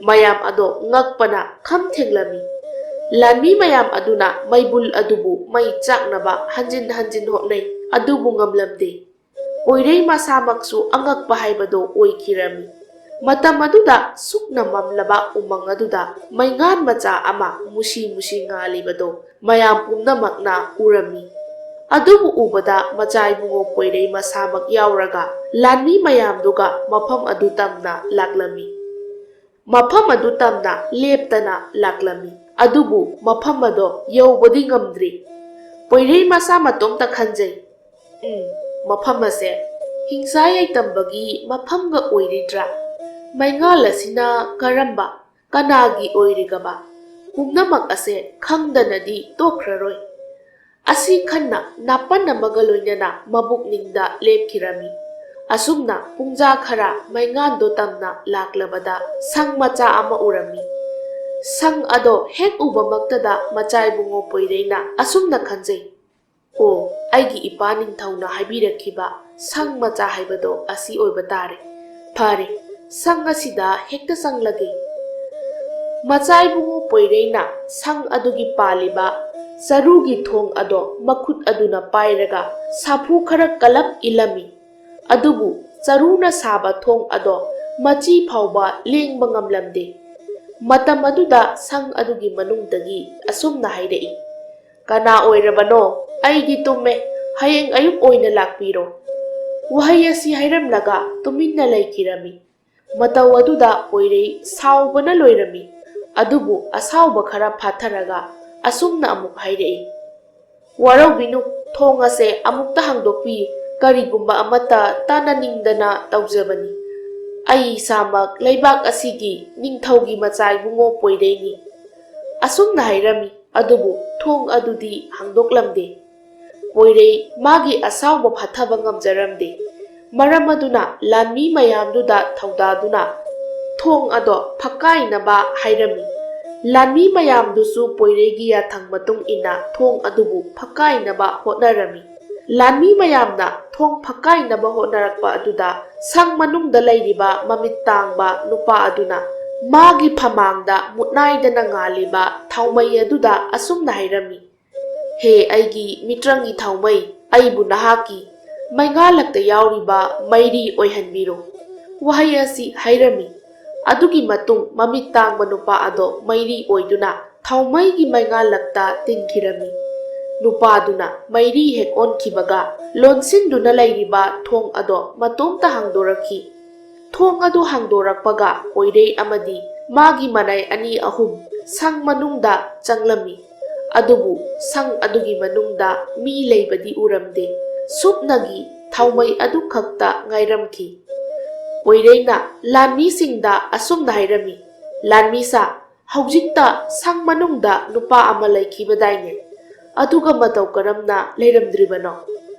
ꯃꯌꯥꯝ ꯑꯗꯣ ꯉꯛꯄꯅ ꯈꯝ ꯊꯦꯡꯂꯝꯃꯤ꯫ ꯂꯥꯟꯃꯤ ꯃꯌꯥꯝ ꯑꯗꯨꯅ ꯃꯩꯕꯨꯜ ꯑꯗꯨꯕꯨ ꯃꯩ ꯆꯥꯛꯅꯕ ꯍꯟꯖꯤꯟ ꯍꯟꯖꯤꯟ ꯍꯣꯠꯅꯩ, ꯑꯗꯨꯕꯨ ꯉꯝꯂꯝꯗꯦ꯫ ꯄꯣꯏꯔꯩ ꯃꯁꯥꯃꯛꯁꯨ ꯑꯉꯛꯄ ꯍꯥꯏꯕꯗꯣ ꯑꯣꯏꯈꯤꯔꯝꯃꯤ꯫ ꯃꯇꯝ ꯑꯗꯨꯗ ꯁꯨꯛꯅ ꯃꯝꯂꯕ ꯎꯃꯪ ꯑꯗꯨꯗ ꯃꯩꯉꯥꯟ ꯃꯆꯥ ꯑꯃ ꯃꯨꯁꯤ ꯃꯨꯁꯤ ꯉꯥꯜꯂꯤꯕꯗꯣ ꯃꯌꯥꯝ ꯄꯨꯝꯅꯃꯛꯅ ꯎꯔꯝꯃꯤ꯫ ꯑꯗꯨꯕꯨ ꯎꯕꯗ ꯃꯆꯥ ꯏꯕꯨꯡꯉꯣ ꯄꯣꯏꯔꯩ ꯃꯁꯥꯃꯛ ꯌꯥꯎꯔꯒ ꯂꯥꯟꯃꯤ ꯃꯌꯥꯝꯗꯨꯒ ꯃꯐꯝ ꯑꯗꯨ ꯇꯝꯅ ꯂꯥꯛꯂꯝꯃꯤ꯫ ꯃꯐꯝ ꯑꯗꯨ ꯇꯝꯅ ꯂꯦꯞꯇꯅ ꯂꯥꯛꯂꯝꯃꯤ꯫ ꯑꯗꯨꯕꯨ ꯃꯐꯝ ꯑꯗꯣ ꯌꯧꯕꯗꯤ ꯉꯝꯗ꯭ꯔꯤ꯫ ꯄꯣꯏꯔꯩ ꯃꯁꯥ ꯃꯇꯣꯝꯇ ꯈꯟꯖꯩ, "ꯎꯝ, ꯃꯐꯝ ꯑꯁꯦ ꯍꯤꯡꯁꯥ ꯌꯥꯏꯇꯝꯕꯒꯤ ꯃꯐꯝꯒ ꯑꯣꯏꯔꯤꯗ꯭ꯔꯥ? ꯃꯩꯉꯥꯜ ꯑꯁꯤꯅ ꯀꯔꯝꯕ, ꯀꯅꯥꯒꯤ ꯑꯣꯏꯔꯤꯒꯕ? ꯄꯨꯝꯅꯃꯛ ꯑꯁꯦ ꯈꯪꯗꯅꯗꯤ ꯇꯣꯛꯈ꯭ꯔꯔꯣꯏ꯫" ꯑꯁꯤ ꯈꯟꯅ ꯅꯥꯄꯟ ꯑꯃꯒ ꯂꯣꯏꯅꯅ ꯃꯕꯨꯛꯅꯤꯡꯗ ꯂꯦꯞꯈꯤꯔꯝꯃꯤ꯫ ꯑꯁꯨꯝꯅ ꯄꯨꯡꯖꯥ ꯈꯔ ꯃꯩꯉꯥꯟꯗꯣ ꯇꯝꯅ ꯂꯥꯛꯂꯕꯗ ꯁꯪ ꯃꯆꯥ ꯑꯃ ꯎꯔꯝꯃꯤ꯫ ꯁꯪ ꯑꯗꯣ ꯍꯦꯛ ꯎꯕꯃꯛꯇꯗ ꯃꯆꯥ ꯏꯕꯨꯡꯉꯣ ꯄꯣꯏꯔꯩꯅ ꯑꯁꯨꯝꯅ ꯈꯟꯖꯩ, "ꯑꯣ, ꯑꯩꯒꯤ ꯏꯄꯥ ꯅꯤꯡꯊꯧꯅ ꯍꯥꯏꯕꯤꯔꯛꯈꯤꯕ ꯁꯪ ꯃꯆꯥ ꯍꯥꯏꯕꯗꯣ ꯑꯁꯤ ꯑꯣꯏꯕ ꯇꯥꯔꯦ꯫ ꯐꯔꯦ, ꯁꯪ ꯑꯁꯤꯗ ꯍꯦꯛꯇ ꯆꯪꯂꯒꯦ꯫" ꯃꯆꯥ ꯏꯕꯨꯡꯉꯣ ꯄꯣꯏꯔꯩꯅ ꯁꯪ ꯑꯗꯨꯒꯤ ꯄꯥꯜꯂꯤꯕ ꯆꯔꯨꯒꯤ ꯊꯣꯡ ꯑꯗꯣ ꯃꯈꯨꯠ ꯑꯗꯨꯅ ꯄꯥꯏꯔꯒ ꯁꯥꯐꯨ ꯈꯔ ꯀꯜꯂꯞ ꯏꯜꯂꯝꯃꯤ꯫ ꯑꯗꯨꯕꯨ ꯆꯔꯨꯅ ꯁꯥꯕ ꯊꯣꯡ ꯑꯗꯣ ꯃꯆꯤ ꯐꯥꯎꯕ ꯂꯦꯡꯕ ꯉꯝꯂꯝꯗꯦ꯫ ꯃꯇꯝ ꯑꯗꯨꯗ ꯁꯪ ꯑꯗꯨꯒꯤ ꯃꯅꯨꯡꯗꯒꯤ ꯑꯁꯨꯝꯅ ꯍꯥꯏꯔꯛꯏ, "ꯀꯅꯥ ꯑꯣꯏꯔꯕꯅꯣ? ꯑꯩꯗꯤ ꯇꯨꯝꯃꯦ꯫ ꯍꯌꯦꯡ ꯑꯌꯨꯛ ꯑꯣꯏꯅ ꯂꯥꯛꯄꯤꯔꯣ꯫" ꯋꯥꯍꯩ ꯑꯁꯤ ꯍꯥꯏꯔꯝꯂꯒ ꯇꯨꯃꯤꯟꯅ ꯂꯩꯈꯤꯔꯝꯃꯤ꯫ ꯃꯇꯧ ꯑꯗꯨꯗ ꯄꯣꯏꯔꯩ ꯁꯥꯎꯕꯅ ꯂꯣꯏꯔꯝꯃꯤ꯫ ꯑꯗꯨꯕꯨ ꯑꯁꯥꯎꯕ ꯈꯔ ꯐꯥꯊꯔꯒ ꯑꯁꯨꯝꯅ ꯑꯃꯨꯛ ꯍꯥꯏꯔꯛꯏ, "ꯋꯥꯔꯧꯕꯤꯅꯨ, ꯊꯣꯡ ꯑꯁꯦ ꯑꯃꯨꯛꯇ ꯍꯥꯡꯗꯣꯛꯄꯤꯌꯨ, ꯀꯔꯤꯒꯨꯝꯕ ꯑꯃꯠꯇ ꯇꯥꯟꯅꯅꯤꯡꯗꯅ ꯇꯧꯖꯕꯅꯤ꯫ ꯑꯩ ꯏꯁꯥꯃꯛ ꯂꯩꯕꯥꯛ ꯑꯁꯤꯒꯤ ꯅꯤꯡꯊꯧꯒꯤ ꯃꯆꯥ ꯏꯕꯨꯡꯉꯣ ꯄꯣꯏꯔꯩꯅꯤ꯫" ꯑꯁꯨꯝꯅ ꯍꯥꯏꯔꯝꯃꯤ, ꯑꯗꯨꯕꯨ ꯊꯣꯡ ꯑꯗꯨꯗꯤ ꯍꯥꯡꯗꯣꯛꯂꯝꯗꯦ꯫ ꯄꯣꯏꯔꯩ ꯃꯥꯒꯤ ꯑꯁꯥꯎꯕ ꯐꯥꯊꯕ ꯉꯝꯖꯔꯝꯗꯦ꯫ ꯃꯔꯝ ꯑꯗꯨꯅ ꯂꯥꯟꯃꯤ ꯃꯌꯥꯝꯗꯨꯗ ꯊꯧꯗꯥꯗꯨꯅ ꯊꯣꯡ ꯑꯗꯣ ꯐꯛꯀꯥꯏꯅꯕ ꯍꯥꯏꯔꯝꯃꯤ꯫ ꯂꯥꯟꯃꯤ ꯃꯌꯥꯝꯗꯨꯁꯨ ꯄꯣꯏꯔꯩꯒꯤ ꯌꯥꯊꯪ ꯃꯇꯨꯡ ꯏꯟꯅ ꯊꯣꯡ ꯑꯗꯨꯕꯨ ꯐꯛꯀꯥꯏꯅꯕ ꯍꯣꯠꯅꯔꯝꯃꯤ꯫ ꯂꯥꯟꯃꯤ ꯃꯌꯥꯝꯅ ꯊꯣꯡ ꯐꯛꯀꯥꯏꯅꯕ ꯍꯣꯠꯅꯔꯛꯄ ꯑꯗꯨꯗ ꯁꯪ ꯃꯅꯨꯡꯗ ꯂꯩꯔꯤꯕ ꯃꯃꯤꯠ ꯇꯥꯡꯕ ꯅꯨꯄꯥ ꯑꯗꯨꯅ ꯃꯥꯒꯤ ꯐꯃꯥꯡꯗ ꯃꯨꯠꯅꯥꯏꯗꯅ ꯉꯥꯜꯂꯤꯕ ꯊꯥꯎꯃꯩ ꯑꯗꯨꯗ ꯑꯁꯨꯝꯅ ꯍꯥꯏꯔꯝꯃꯤ, "ꯍꯦ ꯑꯩꯒꯤ ꯃꯤꯇ꯭ꯔꯪꯒꯤ ꯊꯥꯎꯃꯩ, ꯑꯩꯕꯨ ꯅꯍꯥꯛꯀꯤ ꯃꯩꯉꯥꯜꯂꯛꯇ ꯌꯥꯎꯔꯤꯕ ꯃꯩꯔꯤ ꯑꯣꯏꯍꯟꯕꯤꯔꯣ꯫" ꯋꯥꯍꯩ ꯑꯁꯤ ꯍꯥꯏꯔꯝꯃꯤ꯫ ꯑꯗꯨꯒꯤ ꯃꯇꯨꯡ ꯃꯃꯤꯠ ꯇꯥꯡꯕ ꯅꯨꯄꯥ ꯑꯗꯣ ꯃꯩꯔꯤ ꯑꯣꯏꯗꯨꯅ ꯊꯥꯎꯃꯩꯒꯤ ꯃꯩꯉꯥꯜꯂꯛꯇ ꯇꯤꯟꯈꯤꯔꯝꯃꯤ꯫ ꯅꯨꯄꯥꯗꯨꯅ ꯃꯩꯔꯤ ꯍꯦꯛ ꯑꯣꯟꯈꯤꯕꯒ ꯂꯣꯟꯁꯤꯟꯗꯨꯅ ꯂꯩꯔꯤꯕ ꯊꯣꯡ ꯑꯗꯣ ꯃꯇꯣꯝꯇ ꯍꯥꯡꯗꯣꯔꯛꯈꯤ꯫ ꯊꯣꯡ ꯑꯗꯨ ꯍꯥꯡꯗꯣꯔꯛꯄꯒ ꯄꯣꯏꯔꯩ ꯑꯃꯗꯤ ꯃꯥꯒꯤ ꯃꯅꯥꯏ ꯑꯅꯤ ꯑꯍꯨꯝ ꯁꯪ ꯃꯅꯨꯡꯗ ꯆꯪꯂꯝꯃꯤ꯫ ꯑꯗꯨꯕꯨ ꯁꯪ ꯑꯗꯨꯒꯤ ꯃꯅꯨꯡꯗ ꯃꯤ ꯂꯩꯕꯗꯤ ꯎꯔꯝꯗꯦ꯫ ꯁꯨꯞꯅꯒꯤ ꯊꯥꯎꯃꯩ ꯑꯗꯨ ꯈꯛꯇ ꯉꯥꯏꯔꯝꯈꯤ꯫ ꯄꯣꯏꯔꯩꯅ ꯂꯥꯟꯃꯤꯁꯤꯡꯗ ꯑꯁꯨꯝꯅ ꯍꯥꯏꯔꯝꯃꯤ, "ꯂꯥꯟꯃꯤ ꯁꯥ, ꯍꯧꯖꯤꯛꯇ ꯁꯪ ꯃꯅꯨꯡꯗ ꯅꯨꯄꯥ ꯑꯃ ꯂꯩꯈꯤꯕꯗꯥꯏꯅꯦ? ꯑꯗꯨꯒ ꯃꯇꯧ ꯀꯔꯝꯅ ꯂꯩꯔꯝꯗ꯭ꯔꯤꯕꯅꯣ?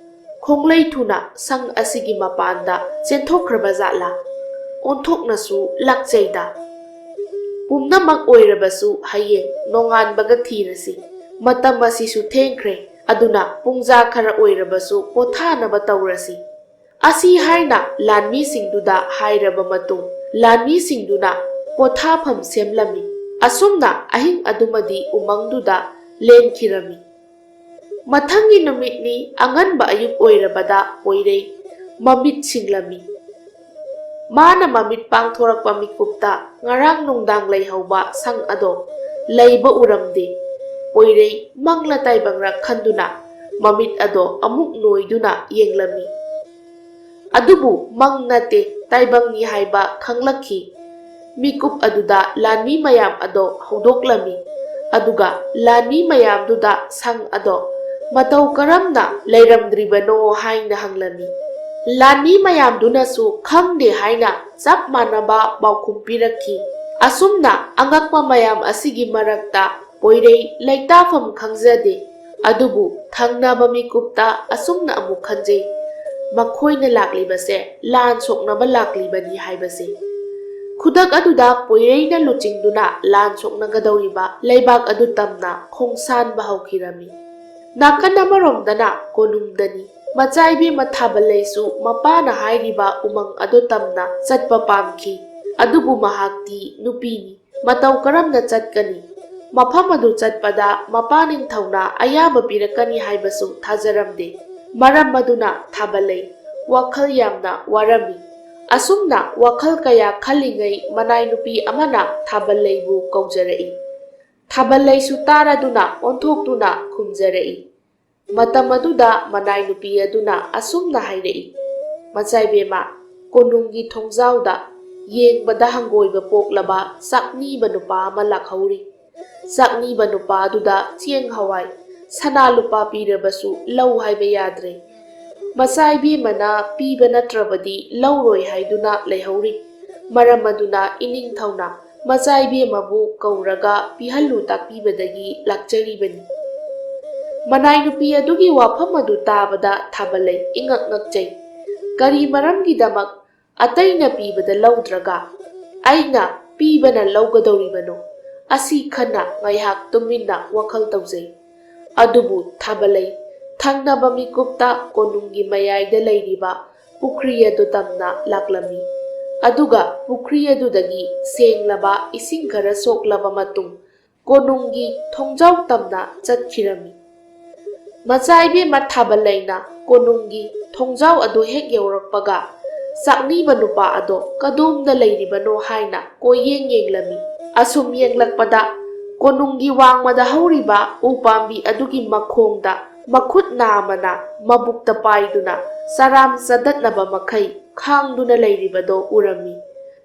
ꯈꯣꯡꯂꯩ ꯊꯨꯅ ꯁꯪ ꯑꯁꯤꯒꯤ ꯃꯄꯥꯟꯗ ꯆꯦꯟꯊꯣꯛꯈ꯭ꯔꯕ ꯖꯥꯠꯂꯥ? ꯑꯣꯟꯊꯣꯛꯅꯁꯨ ꯂꯥꯛꯆꯩꯗ꯫ ꯄꯨꯝꯅꯃꯛ ꯑꯣꯏꯔꯕꯁꯨ ꯍꯌꯦꯡ ꯅꯣꯡꯉꯥꯟꯕꯒ ꯊꯤꯔꯁꯤ꯫ ꯃꯇꯝ ꯑꯁꯤꯁꯨ ꯊꯦꯡꯈ꯭ꯔꯦ, ꯑꯗꯨꯅ ꯄꯨꯡꯖꯥ ꯈꯔ ꯑꯣꯏꯔꯕꯁꯨ ꯄꯣꯊꯥꯅꯕ ꯇꯧꯔꯁꯤ꯫" ꯑꯁꯤ ꯍꯥꯏꯅ ꯂꯥꯟꯃꯤꯁꯤꯡꯗꯨꯗ ꯍꯥꯏꯔꯕ ꯃꯇꯨꯡ, ꯂꯥꯟꯃꯤꯁꯤꯡꯗꯨꯅ ꯄꯣꯊꯥꯐꯝ ꯁꯦꯝꯂꯝꯃꯤ꯫ ꯑꯁꯨꯝꯅ ꯑꯍꯤꯡ ꯑꯗꯨꯃꯗꯤ ꯎꯃꯪꯗꯨꯗ ꯂꯦꯟꯈꯤꯔꯝꯃꯤ꯫ ꯃꯊꯪꯒꯤ ꯅꯨꯃꯤꯠꯅꯤ꯫ ꯑꯉꯟꯕ ꯑꯌꯨꯛ ꯑꯣꯏꯔꯕꯗ ꯄꯣꯏꯔꯩ ꯃꯃꯤꯠ ꯁꯤꯡꯂꯝꯃꯤ꯫ ꯃꯥꯅ ꯃꯃꯤꯠ ꯄꯥꯡꯊꯣꯔꯛꯄ ꯃꯤꯀꯨꯞꯇ ꯉꯔꯥꯡ ꯅꯨꯡꯗꯥꯡ ꯂꯩꯍꯧꯕ ꯁꯪ ꯑꯗꯣ ꯂꯩꯕ ꯎꯔꯝꯗꯦ꯫ ꯄꯣꯏꯔꯩ ꯃꯪꯂ ꯇꯥꯏꯕꯪꯔ ꯈꯟꯗꯨꯅ ꯃꯃꯤꯠ ꯑꯗꯣ ꯑꯃꯨꯛ ꯅꯣꯏꯗꯨꯅ ꯌꯦꯡꯂꯝꯃꯤ꯫ ꯑꯗꯨꯕꯨ ꯃꯪ ꯅꯠꯇꯦ, ꯇꯥꯏꯕꯪꯅꯤ ꯍꯥꯏꯕ ꯈꯪꯂꯛꯈꯤ꯫ ꯃꯤꯀꯨꯞ ꯑꯗꯨꯗ ꯂꯥꯟꯃꯤ ꯃꯌꯥꯝ ꯑꯗꯣ ꯍꯧꯗꯣꯛꯂꯝꯃꯤ꯫ ꯑꯗꯨꯒ ꯂꯥꯟꯃꯤ ꯃꯌꯥꯝꯗꯨꯗ ꯁꯪ ꯑꯗꯣ ꯃꯇꯧ ꯀꯔꯝꯅ ꯂꯩꯔꯝꯗ꯭ꯔꯤꯕꯅꯣ ꯍꯥꯏꯅ ꯍꯪꯂꯝꯃꯤ꯫ ꯂꯥꯟꯃꯤ ꯃꯌꯥꯝꯗꯨꯅꯁꯨ ꯈꯪꯗꯦ ꯍꯥꯏꯅ ꯆꯞ ꯃꯥꯟꯅꯕ ꯄꯥꯎꯈꯨꯝ ꯄꯤꯔꯛꯈꯤ꯫ ꯑꯁꯨꯝꯅ ꯑꯉꯛꯄ ꯃꯌꯥꯝ ꯑꯁꯤꯒꯤ ꯃꯔꯛꯇ ꯄꯣꯏꯔꯩ ꯂꯩꯇꯥꯐꯝ ꯈꯪꯖꯗꯦ꯫ ꯑꯗꯨꯕꯨ ꯊꯪꯅꯕ ꯃꯤꯀꯨꯞꯇ ꯑꯁꯨꯝꯅ ꯑꯃꯨꯛ ꯈꯟꯖꯩ, ꯃꯈꯣꯏꯅ ꯂꯥꯛꯂꯤꯕꯁꯦ ꯂꯥꯟ ꯁꯣꯛꯅꯕ ꯂꯥꯛꯂꯤꯕꯅꯤ ꯍꯥꯏꯕꯁꯤ꯫ ꯈꯨꯗꯛ ꯑꯗꯨꯗ ꯄꯣꯏꯔꯩꯅ ꯂꯨꯆꯤꯡꯗꯨꯅ ꯂꯥꯟ ꯁꯣꯛꯅꯒꯗꯧꯔꯤꯕ ꯂꯩꯕꯥꯛ ꯑꯗꯨ ꯇꯝꯅ ꯈꯣꯡꯁꯥꯟꯕ ꯍꯧꯈꯤꯔꯝꯃꯤ꯫ ꯅꯥꯀꯟ ꯑꯃꯔꯣꯝꯗꯅ ꯀꯣꯅꯨꯡꯗꯅꯤ꯫ ꯃꯆꯥ ꯏꯕꯦꯝꯃ ꯊꯥꯕꯜꯂꯩꯁꯨ ꯃꯄꯥꯅ ꯍꯥꯏꯔꯤꯕ ꯎꯃꯪ ꯑꯗꯨ ꯇꯝꯅ ꯆꯠꯄ ꯄꯥꯝꯈꯤ꯫ ꯑꯗꯨꯕꯨ ꯃꯍꯥꯛꯇꯤ ꯅꯨꯄꯤꯅꯤ꯫ ꯃꯇꯧ ꯀꯔꯝꯅ ꯆꯠꯀꯅꯤ? ꯃꯐꯝ ꯑꯗꯨ ꯆꯠꯄꯗ ꯃꯄꯥ ꯅꯤꯡꯊꯧꯅ ꯑꯌꯥꯕ ꯄꯤꯔꯛꯀꯅꯤ ꯍꯥꯏꯕꯁꯨ ꯊꯥꯖꯔꯝꯗꯦ꯫ ꯃꯔꯝ ꯑꯗꯨꯅ ꯊꯥꯕꯜꯂꯩ ꯋꯥꯈꯜ ꯌꯥꯝꯅ ꯋꯥꯔꯝꯃꯤ꯫ ꯑꯁꯨꯝꯅ ꯋꯥꯈꯜ ꯀꯌꯥ ꯈꯜꯂꯤꯉꯩ ꯃꯅꯥꯏ ꯅꯨꯄꯤ ꯑꯃꯅ ꯊꯥꯕꯜꯂꯩꯕꯨ ꯀꯧꯖꯔꯛꯏ꯫ ꯊꯥꯕꯜꯂꯩꯁꯨ ꯇꯥꯔꯗꯨꯅ ꯑꯣꯟꯊꯣꯛꯇꯨꯅ ꯈꯨꯝꯖꯔꯛꯏ꯫ ꯃꯇꯝ ꯑꯗꯨꯗ ꯃꯅꯥꯏ ꯅꯨꯄꯤ ꯑꯗꯨꯅ ꯑꯁꯨꯝꯅ ꯍꯥꯏꯔꯛꯏ, "ꯃꯆꯥꯏꯕꯦꯝꯃ, ꯀꯣꯅꯨꯡꯒꯤ ꯊꯣꯡꯖꯥꯎꯗ ꯌꯦꯡꯕꯗ ꯍꯪꯒꯣꯏꯕ ꯄꯣꯛꯂꯕ ꯆꯥꯛꯅꯤꯕ ꯅꯨꯄꯥ ꯑꯃ ꯂꯥꯛꯍꯧꯔꯤ꯫ ꯆꯥꯛꯅꯤꯕ ꯅꯨꯄꯥ ꯑꯗꯨꯗ ꯆꯦꯡ ꯍꯋꯥꯏ, ꯁꯅꯥ ꯂꯨꯄꯥ ꯄꯤꯔꯕꯁꯨ ꯂꯧ ꯍꯥꯏꯕ ꯌꯥꯗ꯭ꯔꯦ꯫ ꯃꯆꯥ ꯏꯕꯦꯝꯃꯅ ꯄꯤꯕ ꯅꯠꯇ꯭ꯔꯕꯗꯤ ꯂꯧꯔꯣꯏ ꯍꯥꯏꯗꯨꯅ ꯂꯩꯍꯧꯔꯤ꯫ ꯃꯔꯝ ꯑꯗꯨꯅ ꯏꯅꯤꯡꯊꯧꯅ ꯃꯆꯥ ꯏꯕꯦꯝꯃꯕꯨ ꯀꯧꯔꯒ ꯄꯤꯍꯜꯂꯨ ꯇꯥꯛꯄꯤꯕꯗꯒꯤ ꯂꯥꯛꯆꯔꯤꯕꯅꯤ꯫" ꯃꯅꯥꯏ ꯅꯨꯄꯤ ꯑꯗꯨꯒꯤ ꯋꯥꯐꯝ ꯑꯗꯨ ꯇꯥꯕꯗ ꯊꯥꯕꯜꯂꯩ ꯏꯉꯛ ꯉꯛꯆꯩ꯫ ꯀꯔꯤ ꯃꯔꯝꯒꯤꯗꯃꯛ ꯑꯇꯩꯅ ꯄꯤꯕꯗ ꯂꯧꯗ꯭ꯔꯒ ꯑꯩꯅ ꯄꯤꯕꯅ ꯂꯧꯒꯗꯧꯔꯤꯕꯅꯣ? ꯑꯁꯤ ꯈꯟꯅ ꯉꯥꯏꯍꯥꯛ ꯇꯨꯃꯤꯟꯅ ꯋꯥꯈꯜ ꯇꯧꯖꯩ꯫ ꯑꯗꯨꯕꯨ ꯊꯥꯕꯜꯂꯩ ꯊꯪꯅꯕ ꯃꯤꯀꯨꯞꯇ ꯀꯣꯅꯨꯡꯒꯤ ꯃꯌꯥꯏꯗ ꯂꯩꯔꯤꯕ ꯄꯨꯈ꯭ꯔꯤ ꯑꯗꯨ ꯇꯝꯅ ꯂꯥꯛꯂꯝꯃꯤ꯫ ꯑꯗꯨꯒ ꯄꯨꯈ꯭ꯔꯤ ꯑꯗꯨꯗꯒꯤ ꯁꯦꯡꯂꯕ ꯏꯁꯤꯡ ꯈꯔ ꯁꯣꯛꯂꯕ ꯃꯇꯨꯡ ꯀꯣꯅꯨꯡꯒꯤ ꯊꯣꯡꯖꯥꯎ ꯇꯝꯅ ꯆꯠꯈꯤꯔꯝꯃꯤ꯫ ꯃꯆꯥ ꯏꯕꯦꯝꯃ ꯊꯥꯕꯜꯂꯩꯅ ꯀꯣꯅꯨꯡꯒꯤ ꯊꯣꯡꯖꯥꯎ ꯑꯗꯨ ꯍꯦꯛ ꯌꯧꯔꯛꯄꯒ ꯆꯥꯛꯅꯤꯕ ꯅꯨꯄꯥ ꯑꯗꯣ ꯀꯗꯣꯝꯗ ꯂꯩꯔꯤꯕꯅꯣ ꯍꯥꯏꯅ ꯀꯣꯏꯌꯦꯡ ꯌꯦꯡꯂꯝꯃꯤ꯫ ꯑꯁꯨꯝ ꯌꯦꯡꯂꯛꯄꯗ ꯀꯣꯅꯨꯡꯒꯤ ꯋꯥꯡꯃꯗ ꯍꯧꯔꯤꯕ ꯎ ꯄꯥꯝꯕꯤ ꯑꯗꯨꯒꯤ ꯃꯈꯣꯡꯗ ꯃꯈꯨꯠ ꯅꯥꯝꯃꯅ ꯃꯕꯨꯛꯇ ꯄꯥꯏꯗꯨꯅ ꯆꯔꯥꯝ ꯆꯗꯠꯅꯕ ꯃꯈꯩ ꯈꯥꯡꯗꯨꯅ ꯂꯩꯔꯤꯕꯗꯣ ꯎꯔꯝꯃꯤ꯫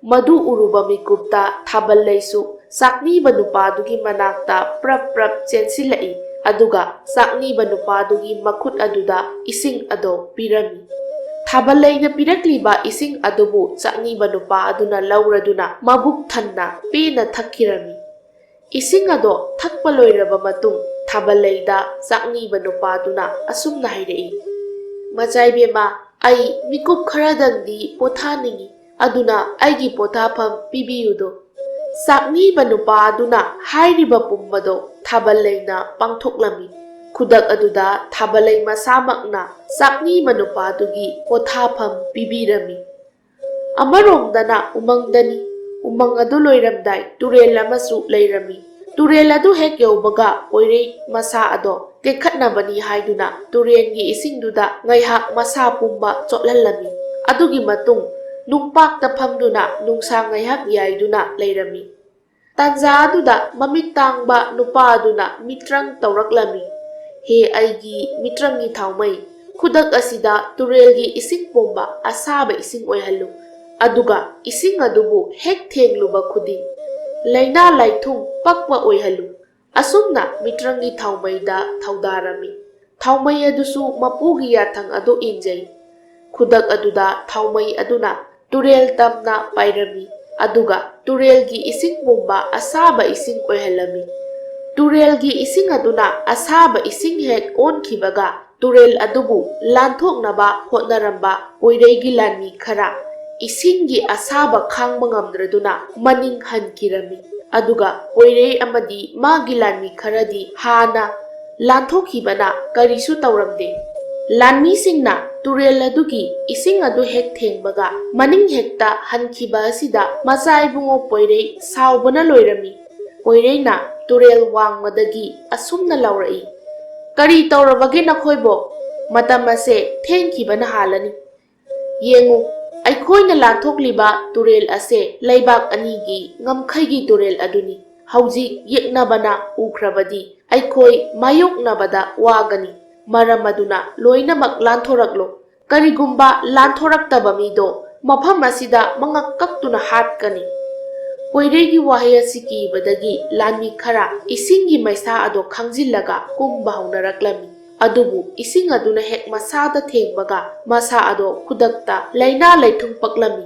ꯃꯗꯨ ꯎꯔꯨꯕ ꯃꯤꯀꯨꯞꯇ ꯊꯥꯕꯜꯂꯩꯁꯨ ꯆꯥꯛꯅꯤꯕ ꯅꯨꯄꯥꯗꯨꯒꯤ ꯃꯅꯥꯛꯇ ꯄ꯭ꯔꯞ ꯄ꯭ꯔꯞ ꯆꯦꯟꯁꯤꯜꯂꯛꯏ꯫ ꯑꯗꯨꯒ ꯆꯥꯛꯅꯤꯕ ꯅꯨꯄꯥꯗꯨꯒꯤ ꯃꯈꯨꯠ ꯑꯗꯨꯗ ꯏꯁꯤꯡ ꯑꯗꯣ ꯄꯤꯔꯝꯃꯤ꯫ ꯊꯥꯕꯜꯂꯩꯅ ꯄꯤꯔꯛꯂꯤꯕ ꯏꯁꯤꯡ ꯑꯗꯨꯕꯨ ꯆꯥꯛꯅꯤꯕ ꯅꯨꯄꯥ ꯑꯗꯨꯅ ꯂꯧꯔꯗꯨꯅ ꯃꯕꯨꯛ ꯊꯟꯅ ꯄꯦꯟꯅ ꯊꯛꯈꯤꯔꯝꯃꯤ꯫ ꯏꯁꯤꯡ ꯑꯗꯣ ꯊꯛꯄ ꯂꯣꯏꯔꯕ ꯃꯇꯨꯡ ꯊꯥꯕꯜꯂꯩꯗ ꯆꯥꯛꯅꯤꯕ ꯅꯨꯄꯥꯗꯨꯅ ꯑꯁꯨꯝꯅ ꯍꯥꯏꯔꯛꯏ, "ꯃꯆꯥ ꯏꯕꯦꯝꯃ, ꯑꯩ ꯃꯤꯀꯨꯞ ꯈꯔꯗꯪꯗꯤ ꯄꯣꯊꯥꯅꯤꯡꯏ, ꯑꯗꯨꯅ ꯑꯩꯒꯤ ꯄꯣꯊꯥꯐꯝ ꯄꯤꯕꯤꯌꯨꯗꯣ꯫" ꯆꯥꯛꯅꯤꯕ ꯅꯨꯄꯥ ꯑꯗꯨꯅ ꯍꯥꯏꯔꯤꯕ ꯄꯨꯝꯕꯗꯣ ꯊꯥꯕꯜꯂꯩꯅ ꯄꯥꯡꯊꯣꯛꯂꯝꯃꯤ꯫ ꯈꯨꯗꯛ ꯑꯗꯨꯗ ꯊꯥꯕꯂꯩ ꯃꯁꯥꯃꯛꯅ ꯆꯥꯛꯅꯤꯕ ꯅꯨꯄꯥꯗꯨꯒꯤ ꯄꯣꯊꯥꯐꯝ ꯄꯤꯕꯤꯔꯝꯃꯤ꯫ ꯑꯃꯔꯣꯝꯗꯅ ꯎꯃꯪꯗꯅꯤ꯫ ꯎꯃꯪ ꯑꯗꯨ ꯂꯣꯏꯔꯝꯗꯥꯏ ꯇꯨꯔꯦꯜ ꯑꯃꯁꯨ ꯂꯩꯔꯝꯃꯤ꯫ ꯇꯨꯔꯦꯜ ꯑꯗꯨ ꯍꯦꯛ ꯌꯧꯕꯒ ꯄꯣꯏꯔꯩ ꯃꯁꯥ ꯑꯗꯣ ꯇꯦꯛꯈꯠꯅꯕꯅꯤ ꯍꯥꯏꯗꯨꯅ ꯇꯨꯔꯦꯜꯒꯤ ꯏꯁꯤꯡꯗꯨꯗ ꯉꯥꯏꯍꯥꯛ ꯃꯁꯥ ꯄꯨꯝꯕ ꯆꯣꯠꯍꯜꯂꯝꯃꯤ꯫ ꯑꯗꯨꯒꯤ ꯃꯇꯨꯡ ꯅꯨꯡꯄꯥꯛꯇ ꯐꯝꯗꯨꯅ ꯅꯨꯡꯁꯥ ꯉꯥꯏꯍꯥꯛ ꯌꯥꯏꯗꯨꯅ ꯂꯩꯔꯝꯃꯤ꯫ ꯇꯥꯟꯖꯥ ꯑꯗꯨꯗ ꯃꯃꯤꯠ ꯇꯥꯡꯕ ꯅꯨꯄꯥ ꯑꯗꯨꯅ ꯃꯤꯇ꯭ꯔꯪ ꯇꯧꯔꯛꯂꯝꯃꯤ, "ꯍꯦ ꯑꯩꯒꯤ ꯃꯤꯇ꯭ꯔꯪꯒꯤ ꯊꯥꯎꯃꯩ, ꯈꯨꯗꯛ ꯑꯁꯤꯗ ꯇꯨꯔꯦꯜꯒꯤ ꯏꯁꯤꯡ ꯄꯨꯝꯕ ꯑꯁꯥꯕ ꯏꯁꯤꯡ ꯑꯣꯏꯍꯜꯂꯨ, ꯑꯗꯨꯒ ꯏꯁꯤꯡ ꯑꯗꯨꯕꯨ ꯍꯦꯛ ꯊꯦꯡꯂꯨꯕ ꯈꯨꯗꯤꯡ ꯂꯥꯏꯅꯥ ꯂꯥꯏꯊꯨꯡ ꯄꯛꯄ ꯑꯣꯏꯍꯜꯂꯨ"꯫ ꯑꯁꯨꯝꯅ ꯃꯤꯇ꯭ꯔꯪꯒꯤ ꯊꯥꯎꯃꯩꯗ ꯊꯧꯗꯥꯔꯝꯃꯤ꯫ ꯊꯥꯎꯃꯩ ꯑꯗꯨꯁꯨ ꯃꯄꯨꯒꯤ ꯌꯥꯊꯪ ꯑꯗꯨ ꯏꯟꯖꯩ꯫ ꯈꯨꯗꯛ ꯑꯗꯨꯗ ꯊꯥꯎꯃꯩ ꯑꯗꯨꯅ ꯇꯨꯔꯦꯜ ꯇꯝꯅ ꯄꯥꯏꯔꯝꯃꯤ, ꯑꯗꯨꯒ ꯇꯨꯔꯦꯜꯒꯤ ꯏꯁꯤꯡ ꯄꯨꯝꯕ ꯑꯁꯥꯕ ꯏꯁꯤꯡ ꯑꯣꯏꯍꯜꯂꯝꯃꯤ꯫ ꯇꯨꯔꯦꯜꯒꯤ ꯏꯁꯤꯡ ꯑꯗꯨꯅ ꯑꯁꯥꯕ ꯏꯁꯤꯡ ꯍꯦꯛ ꯑꯣꯟꯈꯤꯕꯒ, ꯇꯨꯔꯦꯜ ꯑꯗꯨꯕꯨ ꯂꯥꯟꯊꯣꯛꯅꯕ ꯍꯣꯠꯅꯔꯝꯕ ꯄꯣꯏꯔꯩꯒꯤ ꯂꯥꯟꯃꯤ ꯈꯔ ꯏꯁꯤꯡꯒꯤ ꯑꯁꯥꯕ ꯈꯥꯡꯕ ꯉꯝꯗ꯭ꯔꯗꯨꯅ ꯃꯅꯤꯡ ꯍꯟꯈꯤꯔꯝꯃꯤ꯫ ꯑꯗꯨꯒ ꯄꯣꯏꯔꯩ ꯑꯃꯗꯤ ꯃꯥꯒꯤ ꯂꯥꯟꯃꯤ ꯈꯔꯗꯤ ꯍꯥꯟꯅ ꯂꯥꯟꯊꯣꯛꯈꯤꯕꯅ ꯀꯔꯤꯁꯨ ꯇꯧꯔꯝꯗꯦ꯫ ꯂꯥꯟꯃꯤꯁꯤꯡꯅ ꯇꯨꯔꯦꯜ ꯑꯗꯨꯒꯤ ꯏꯁꯤꯡ ꯑꯗꯨ ꯍꯦꯛ ꯊꯦꯡꯕꯒ ꯃꯅꯤꯡ ꯍꯦꯛꯇ ꯍꯟꯈꯤꯕ ꯑꯁꯤꯗ ꯃꯆꯥ ꯏꯕꯨꯡꯉꯣ ꯄꯣꯏꯔꯩ ꯁꯥꯎꯕꯅ ꯂꯣꯏꯔꯝꯃꯤ꯫ ꯄꯣꯏꯔꯩꯅ ꯇꯨꯔꯦꯜ ꯋꯥꯡꯃꯗꯒꯤ ꯑꯁꯨꯝꯅ ꯂꯥꯎꯔꯛꯏ, "ꯀꯔꯤ ꯇꯧꯔꯕꯒꯦ ꯅꯈꯣꯏꯕꯣ? ꯃꯇꯝ ꯑꯁꯦ ꯊꯦꯡꯈꯤꯕꯅ ꯍꯥꯜꯂꯅꯤ꯫ ꯌꯦꯡꯉꯨ, ꯑꯩꯈꯣꯏꯅ ꯂꯥꯟꯊꯣꯛꯂꯤꯕ ꯇꯨꯔꯦꯜ ꯑꯁꯦ ꯂꯩꯕꯥꯛ ꯑꯅꯤꯒꯤ ꯉꯝꯈꯩꯒꯤ ꯇꯨꯔꯦꯜ ꯑꯗꯨꯅꯤ꯫ ꯍꯧꯖꯤꯛ ꯌꯦꯛꯅꯕꯅ ꯎꯈ꯭ꯔꯕꯗꯤ ꯑꯩꯈꯣꯏ ꯃꯥꯌꯣꯛꯅꯕꯗ ꯋꯥꯒꯅꯤ꯫ ꯃꯔꯝ ꯑꯗꯨꯅ ꯂꯣꯏꯅꯃꯛ ꯂꯥꯟꯊꯣꯔꯛꯂꯣ꯫ ꯀꯔꯤꯒꯨꯝꯕ ꯂꯥꯟꯊꯣꯔꯛꯇꯕ ꯃꯤꯗꯣ ꯃꯐꯝ ꯑꯁꯤꯗ ꯃꯉꯛ ꯀꯛꯇꯨꯅ ꯍꯥꯠꯀꯅꯤ"꯫ ꯄꯣꯏꯔꯩꯒꯤ ꯋꯥꯍꯩ ꯑꯁꯤ ꯀꯤꯕꯗꯒꯤ ꯂꯥꯟꯃꯤ ꯈꯔ ꯏꯁꯤꯡꯒꯤ ꯃꯩꯁꯥ ꯑꯗꯣ ꯈꯥꯡꯖꯤꯜꯂꯒ ꯀꯨꯝꯕ ꯍꯧꯅꯔꯛꯂꯝꯃꯤ꯫ ꯑꯗꯨꯕꯨ ꯏꯁꯤꯡ ꯑꯗꯨꯅ ꯍꯦꯛ ꯃꯁꯥꯗ ꯊꯦꯡꯕꯒ ꯃꯁꯥ ꯑꯗꯣ ꯈꯨꯗꯛꯇ ꯂꯥꯏꯅꯥ ꯂꯥꯏꯊꯨꯡ ꯄꯛꯂꯝꯃꯤ꯫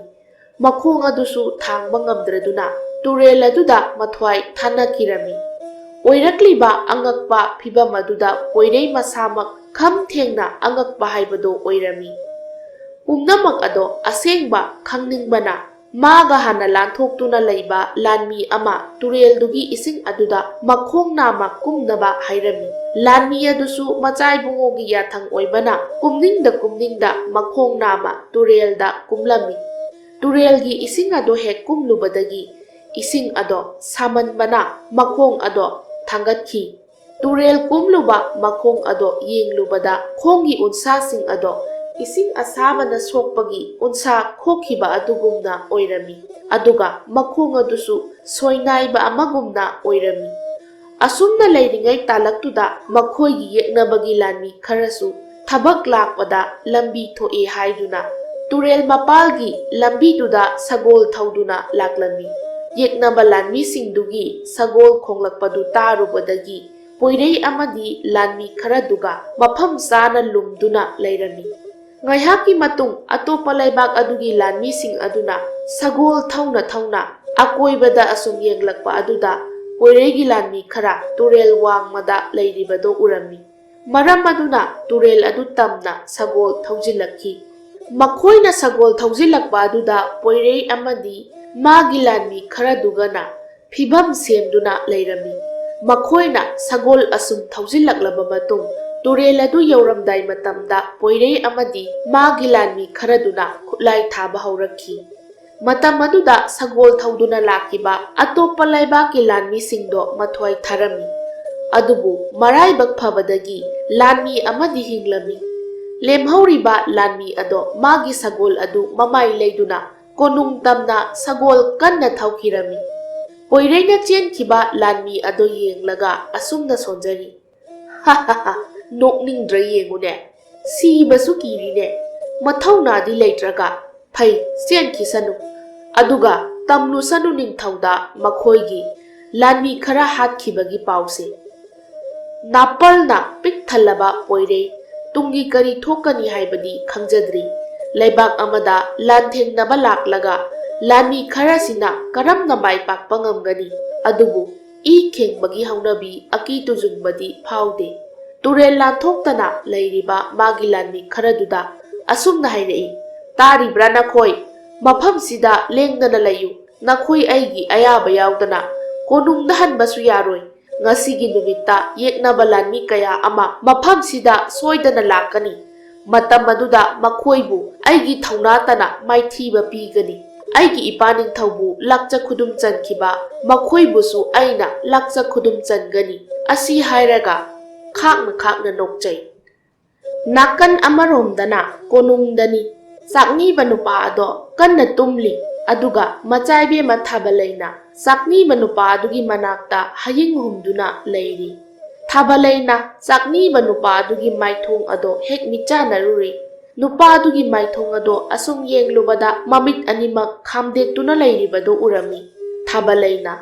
ꯃꯈꯣꯡ ꯑꯗꯨꯁꯨ ꯊꯥꯡꯕ ꯉꯝꯗ꯭ꯔꯗꯨꯅ ꯇꯨꯔꯦꯜ ꯑꯗꯨꯗ ꯃꯊ꯭ꯋꯥꯏ ꯊꯥꯅꯈꯤꯔꯝꯃꯤ꯫ ꯑꯣꯏꯔꯛꯂꯤꯕ ꯑꯉꯛꯄ ꯐꯤꯚꯝ ꯑꯗꯨꯗ ꯄꯣꯏꯔꯩ ꯃꯁꯥꯃꯛ ꯈꯝ ꯊꯦꯡꯅ ꯑꯉꯛꯄ ꯍꯥꯏꯕꯗꯨ ꯑꯣꯏꯔꯝꯃꯤ꯫ ꯄꯨꯝꯅꯃꯛ ꯑꯗꯣ ꯑꯁꯦꯡꯕ ꯈꯪꯅꯤꯡꯕꯅ ꯃꯥꯒ ꯍꯥꯟꯅ ꯂꯥꯟꯊꯣꯛꯇꯨꯅ ꯂꯩꯕ ꯂꯥꯟꯃꯤ ꯑꯃ ꯇꯨꯔꯦꯜꯗꯨꯒꯤ ꯏꯁꯤꯡ ꯑꯗꯨꯗ ꯃꯈꯣꯡ ꯅꯥꯝꯃ ꯀꯨꯝꯅꯕ ꯍꯥꯏꯔꯝꯃꯤ꯫ ꯂꯥꯟꯃꯤ ꯑꯗꯨꯁꯨ ꯃꯆꯥ ꯏꯕꯨꯡꯉꯣꯒꯤ ꯌꯥꯊꯪ ꯑꯣꯏꯕꯅ ꯀꯨꯝꯅꯤꯡꯗ ꯀꯨꯝꯅꯤꯡꯗ ꯃꯈꯣꯡ ꯅꯥꯝꯃ ꯇꯨꯔꯦꯜꯗ ꯀꯨꯝꯂꯝꯃꯤ꯫ ꯇꯨꯔꯦꯜꯒꯤ ꯏꯁꯤꯡ ꯑꯗꯣ ꯍꯦꯛ ꯀꯨꯝꯂꯨꯕꯗꯒꯤ ꯏꯁꯤꯡ ꯑꯗꯣ ꯁꯥꯃꯟꯕꯅ ꯃꯈꯣꯡ ꯑꯗꯣ ꯊꯥꯡꯒꯠꯈꯤ꯫ ꯇꯨꯔꯦꯜ ꯀꯨꯝꯂꯨꯕ ꯃꯈꯣꯡ ꯑꯗꯣ ꯌꯦꯡꯂꯨꯕꯗ ꯈꯣꯡꯒꯤ ꯎꯟꯁꯥꯁꯤꯡ ꯑꯗꯣ ꯏꯁꯤꯡ ꯑꯁꯥꯕꯅ ꯁꯣꯛꯄꯒꯤ ꯎꯟꯁꯥ ꯈꯣꯛꯈꯤꯕ ꯑꯗꯨꯒꯨꯝꯅ ꯑꯣꯏꯔꯝꯃꯤ꯫ ꯑꯗꯨꯒ ꯃꯈꯣꯡ ꯑꯗꯨꯁꯨ ꯁꯣꯏꯅꯥꯏꯕ ꯑꯃꯒꯨꯝꯅ ꯑꯣꯏꯔꯝꯃꯤ꯫ ꯑꯁꯨꯝꯅ ꯂꯩꯔꯤꯉꯩ ꯇꯥꯂꯛꯇꯨꯗ ꯃꯈꯣꯏꯒꯤ ꯌꯦꯛꯅꯕꯒꯤ ꯂꯥꯟꯃꯤ ꯈꯔꯁꯨ ꯊꯕꯛ ꯂꯥꯛꯄꯗ ꯂꯝꯕꯤ ꯊꯣꯛꯑꯦ ꯍꯥꯏꯗꯨꯅ ꯇꯨꯔꯦꯜ ꯃꯄꯥꯜꯒꯤ ꯂꯝꯕꯤꯗꯨꯗ ꯁꯒꯣꯜ ꯊꯧꯗꯨꯅ ꯂꯥꯛꯂꯝꯃꯤ꯫ ꯌꯦꯛꯅꯕ ꯂꯥꯟꯃꯤꯁꯤꯡꯗꯨꯒꯤ ꯁꯒꯣꯜ ꯈꯣꯡꯂꯛꯄꯗꯨ ꯇꯥꯔꯨꯕꯗꯒꯤ ꯄꯣꯏꯔꯩ ꯑꯃꯗꯤ ꯂꯥꯟꯃꯤ ꯈꯔꯗꯨꯒ ꯃꯐꯝ ꯆꯥꯅ ꯂꯨꯝꯗꯨꯅ ꯂꯩꯔꯝꯃꯤ꯫ ꯉꯥꯏꯍꯥꯛꯀꯤ ꯃꯇꯨꯡ ꯑꯇꯣꯞꯄ ꯂꯩꯕꯥꯛ ꯑꯗꯨꯒꯤ ꯂꯥꯟꯃꯤꯁꯤꯡ ꯑꯗꯨꯅ ꯁꯒꯣꯜ ꯊꯧꯅ ꯊꯧꯅ ꯑꯀꯣꯏꯕꯗ ꯑꯁꯨꯝ ꯌꯦꯡꯂꯛꯄ ꯑꯗꯨꯗ ꯄꯣꯏꯔꯩꯒꯤ ꯂꯥꯟꯃꯤ ꯈꯔ ꯇꯨꯔꯦꯜ ꯋꯥꯡꯃꯗ ꯂꯩꯔꯤꯕꯗꯨ ꯎꯔꯝꯃꯤ꯫ ꯃꯔꯝ ꯑꯗꯨꯅ ꯇꯨꯔꯦꯜ ꯑꯗꯨ ꯇꯝꯅ ꯁꯒꯣꯜ ꯊꯧꯖꯤꯜꯂꯛꯈꯤ꯫ ꯃꯈꯣꯏꯅ ꯁꯒꯣꯜ ꯊꯧꯖꯤꯜꯂꯛꯄ ꯑꯗꯨꯗ ꯄꯣꯏꯔꯩ ꯑꯃꯗꯤ ꯃꯥꯒꯤ ꯂꯥꯟꯃꯤ ꯈꯔꯗꯨꯒꯅ ꯐꯤꯚꯝ ꯁꯦꯝꯗꯨꯅ ꯂꯩꯔꯝꯃꯤ꯫ ꯃꯈꯣꯏꯅ ꯁꯒꯣꯜ ꯑꯁꯨꯝ ꯊꯧꯖꯤꯜꯂꯛꯂꯕ ꯃꯇꯨꯡ ꯇꯨꯔꯦꯜ ꯑꯗꯨ ꯌꯧꯔꯝꯗꯥꯏ ꯃꯇꯝꯗ ꯄꯣꯏꯔꯩ ꯑꯃꯗꯤ ꯃꯥꯒꯤ ꯂꯥꯟꯃꯤ ꯈꯔꯗꯨꯅ ꯈꯨꯠꯂꯥꯏ ꯊꯥꯕ ꯍꯧꯔꯛꯈꯤ꯫ ꯃꯇꯝ ꯑꯗꯨꯗ ꯁꯒꯣꯜ ꯊꯧꯗꯨꯅ ꯂꯥꯛꯈꯤꯕ ꯑꯇꯣꯞꯄ ꯂꯩꯕꯥꯛꯀꯤ ꯂꯥꯟꯃꯤꯁꯤꯡꯗꯣ ꯃꯊ꯭ꯋꯥꯏ ꯊꯥꯔꯝꯃꯤ꯫ ꯑꯗꯨꯕꯨ ꯃꯔꯥꯏꯕꯛ ꯐꯕꯗꯒꯤ ꯂꯥꯟꯃꯤ ꯑꯃꯗꯤ ꯍꯤꯡꯂꯝꯃꯤ꯫ ꯂꯦꯝꯍꯧꯔꯤꯕ ꯂꯥꯟꯃꯤ ꯑꯗꯣ ꯃꯥꯒꯤ ꯁꯒꯣꯜ ꯑꯗꯨ ꯃꯃꯥꯏ ꯂꯩꯗꯨꯅ ꯀꯣꯅꯨꯡ ꯇꯝꯅ ꯁꯒꯣꯜ ꯀꯟꯅ ꯊꯧꯈꯤꯔꯝꯃꯤ꯫ ꯄꯣꯏꯔꯩꯅ ꯆꯦꯟꯈꯤꯕ ꯂꯥꯟꯃꯤ ꯑꯗꯣ ꯌꯦꯡꯂꯒ ꯑꯁꯨꯝꯅ ꯁꯣꯟꯖꯔꯤ, "ꯍꯥ ꯍꯥ ꯍꯥ, ꯅꯣꯛꯅꯤꯡꯗ꯭ꯔꯥ ꯌꯦꯡꯉꯨꯅꯦ, ꯁꯤꯕꯁꯨ ꯀꯤꯔꯤꯅꯦ, ꯃꯊꯧꯅꯥꯗꯤ ꯂꯩꯇ꯭ꯔꯒ꯫ ꯐꯩ, ꯆꯦꯟꯈꯤꯁꯅꯨ"꯫ ꯑꯗꯨꯒ ꯇꯝꯂꯨꯁꯅꯨ ꯅꯤꯡꯊꯧꯗ ꯃꯈꯣꯏꯒꯤ ꯂꯥꯟꯃꯤ ꯈꯔ ꯍꯥꯠꯈꯤꯕꯒꯤ ꯄꯥꯎꯁꯦ꯫ ꯅꯥꯄꯜꯅ ꯄꯤꯛ ꯊꯜꯂꯕ ꯄꯣꯏꯔꯩ ꯇꯨꯡꯒꯤ ꯀꯔꯤ ꯊꯣꯛꯀꯅꯤ ꯍꯥꯏꯕꯗꯤ ꯈꯪꯖꯗ꯭ꯔꯤ꯫ ꯂꯩꯕꯥꯛ ꯑꯃꯗ ꯂꯥꯟꯊꯦꯡꯅꯕ ꯂꯥꯛꯂꯒ ꯂꯥꯟꯃꯤ ꯈꯔꯁꯤꯅ ꯀꯔꯝꯅ ꯃꯥꯏ ꯄꯥꯛꯄ ꯉꯝꯒꯅꯤ? ꯑꯗꯨꯕꯨ ꯏ ꯈꯦꯡꯕꯒꯤ ꯍꯧꯅꯕꯤ ꯑꯀꯤ ꯇꯨꯖꯨꯡꯕꯗꯤ ꯐꯥꯎꯗꯦ꯫ ꯇꯨꯔꯦꯜ ꯂꯥꯟꯊꯣꯛꯇꯅ ꯂꯩꯔꯤꯕ ꯃꯥꯒꯤ ꯂꯥꯟꯃꯤ ꯈꯔꯗꯨꯗ ꯑꯁꯨꯝꯅ ꯍꯥꯏꯔꯛꯏ, "ꯇꯥꯔꯤꯕ꯭ꯔꯥ ꯅꯈꯣꯏ? ꯃꯐꯝꯁꯤꯗ ꯂꯦꯡꯗꯅ ꯂꯩꯌꯨ꯫ ꯅꯈꯣꯏ ꯑꯩꯒꯤ ꯑꯌꯥꯕ ꯌꯥꯎꯗꯅ ꯀꯣꯅꯨꯡꯗ ꯍꯟꯕꯁꯨ ꯌꯥꯔꯣꯏ꯫ ꯉꯁꯤꯒꯤ ꯅꯨꯃꯤꯠꯇ ꯌꯦꯛꯅꯕ ꯂꯥꯟꯃꯤ ꯀꯌꯥ ꯑꯃ ꯃꯐꯝꯁꯤꯗ ꯁꯣꯏꯗꯅ ꯂꯥꯛꯀꯅꯤ꯫ ꯃꯇꯝ ꯑꯗꯨꯗ ꯃꯈꯣꯏꯕꯨ ꯑꯩꯒꯤ ꯊꯧꯅꯥꯇꯅ ꯃꯥꯏꯊꯤꯕ ꯄꯤꯒꯅꯤ꯫ ꯑꯩꯒꯤ ꯏꯄꯥ ꯅꯤꯡꯊꯧꯕꯨ ꯂꯥꯛꯆ ꯈꯨꯗꯨꯝ ꯆꯟꯈꯤꯕ ꯃꯈꯣꯏꯕꯨꯁꯨ ꯑꯩꯅ ꯂꯥꯛꯆ ꯈꯨꯗꯨꯝ ꯆꯟꯒꯅꯤ꯫ ꯑꯁꯤ ꯍꯥꯏꯔꯒ ꯈꯥꯛꯅ ꯈꯥꯛꯅ ꯅꯣꯛꯆꯩ꯫ ꯅꯥꯀꯟ ꯑꯃꯔꯣꯝꯗꯅ ꯀꯣꯅꯨꯡꯗꯅꯤ꯫ ꯆꯥꯛꯅꯤꯕ ꯅꯨꯄꯥ ꯑꯗꯣ ꯀꯟꯅ ꯇꯨꯝꯂꯤ꯫ ꯑꯗꯨꯒ ꯃꯆꯥꯏꯕꯦꯝꯃ ꯊꯥꯕꯂꯩꯅ ꯆꯥꯛꯅꯤꯕ ꯅꯨꯄꯥ ꯑꯗꯨꯒꯤ ꯃꯅꯥꯛꯇ ꯍꯌꯤꯡ ꯍꯨꯝꯗꯨꯅ ꯂꯩꯔꯤ꯫ ꯊꯥꯕꯂꯩꯅ ꯆꯥꯛꯅꯤꯕ ꯅꯨꯄꯥ ꯑꯗꯨꯒꯤ ꯃꯥꯏꯊꯣꯡ ꯑꯗꯣ ꯍꯦꯛ ꯃꯤꯠꯆꯥꯟꯅꯔꯨꯔꯦ꯫ ꯅꯨꯄꯥ ꯑꯗꯨꯒꯤ ꯃꯥꯏꯊꯣꯡ ꯑꯗꯣ ꯑꯁꯨꯝ ꯌꯦꯡꯂꯨꯕꯗ ꯃꯃꯤꯠ ꯑꯅꯤꯃꯛ ꯈꯥꯝꯗꯦꯛꯇꯨꯅ ꯂꯩꯔꯤꯕꯗꯨ ꯎꯔꯝꯃꯤ꯫ ꯊꯥꯕꯂꯩꯅ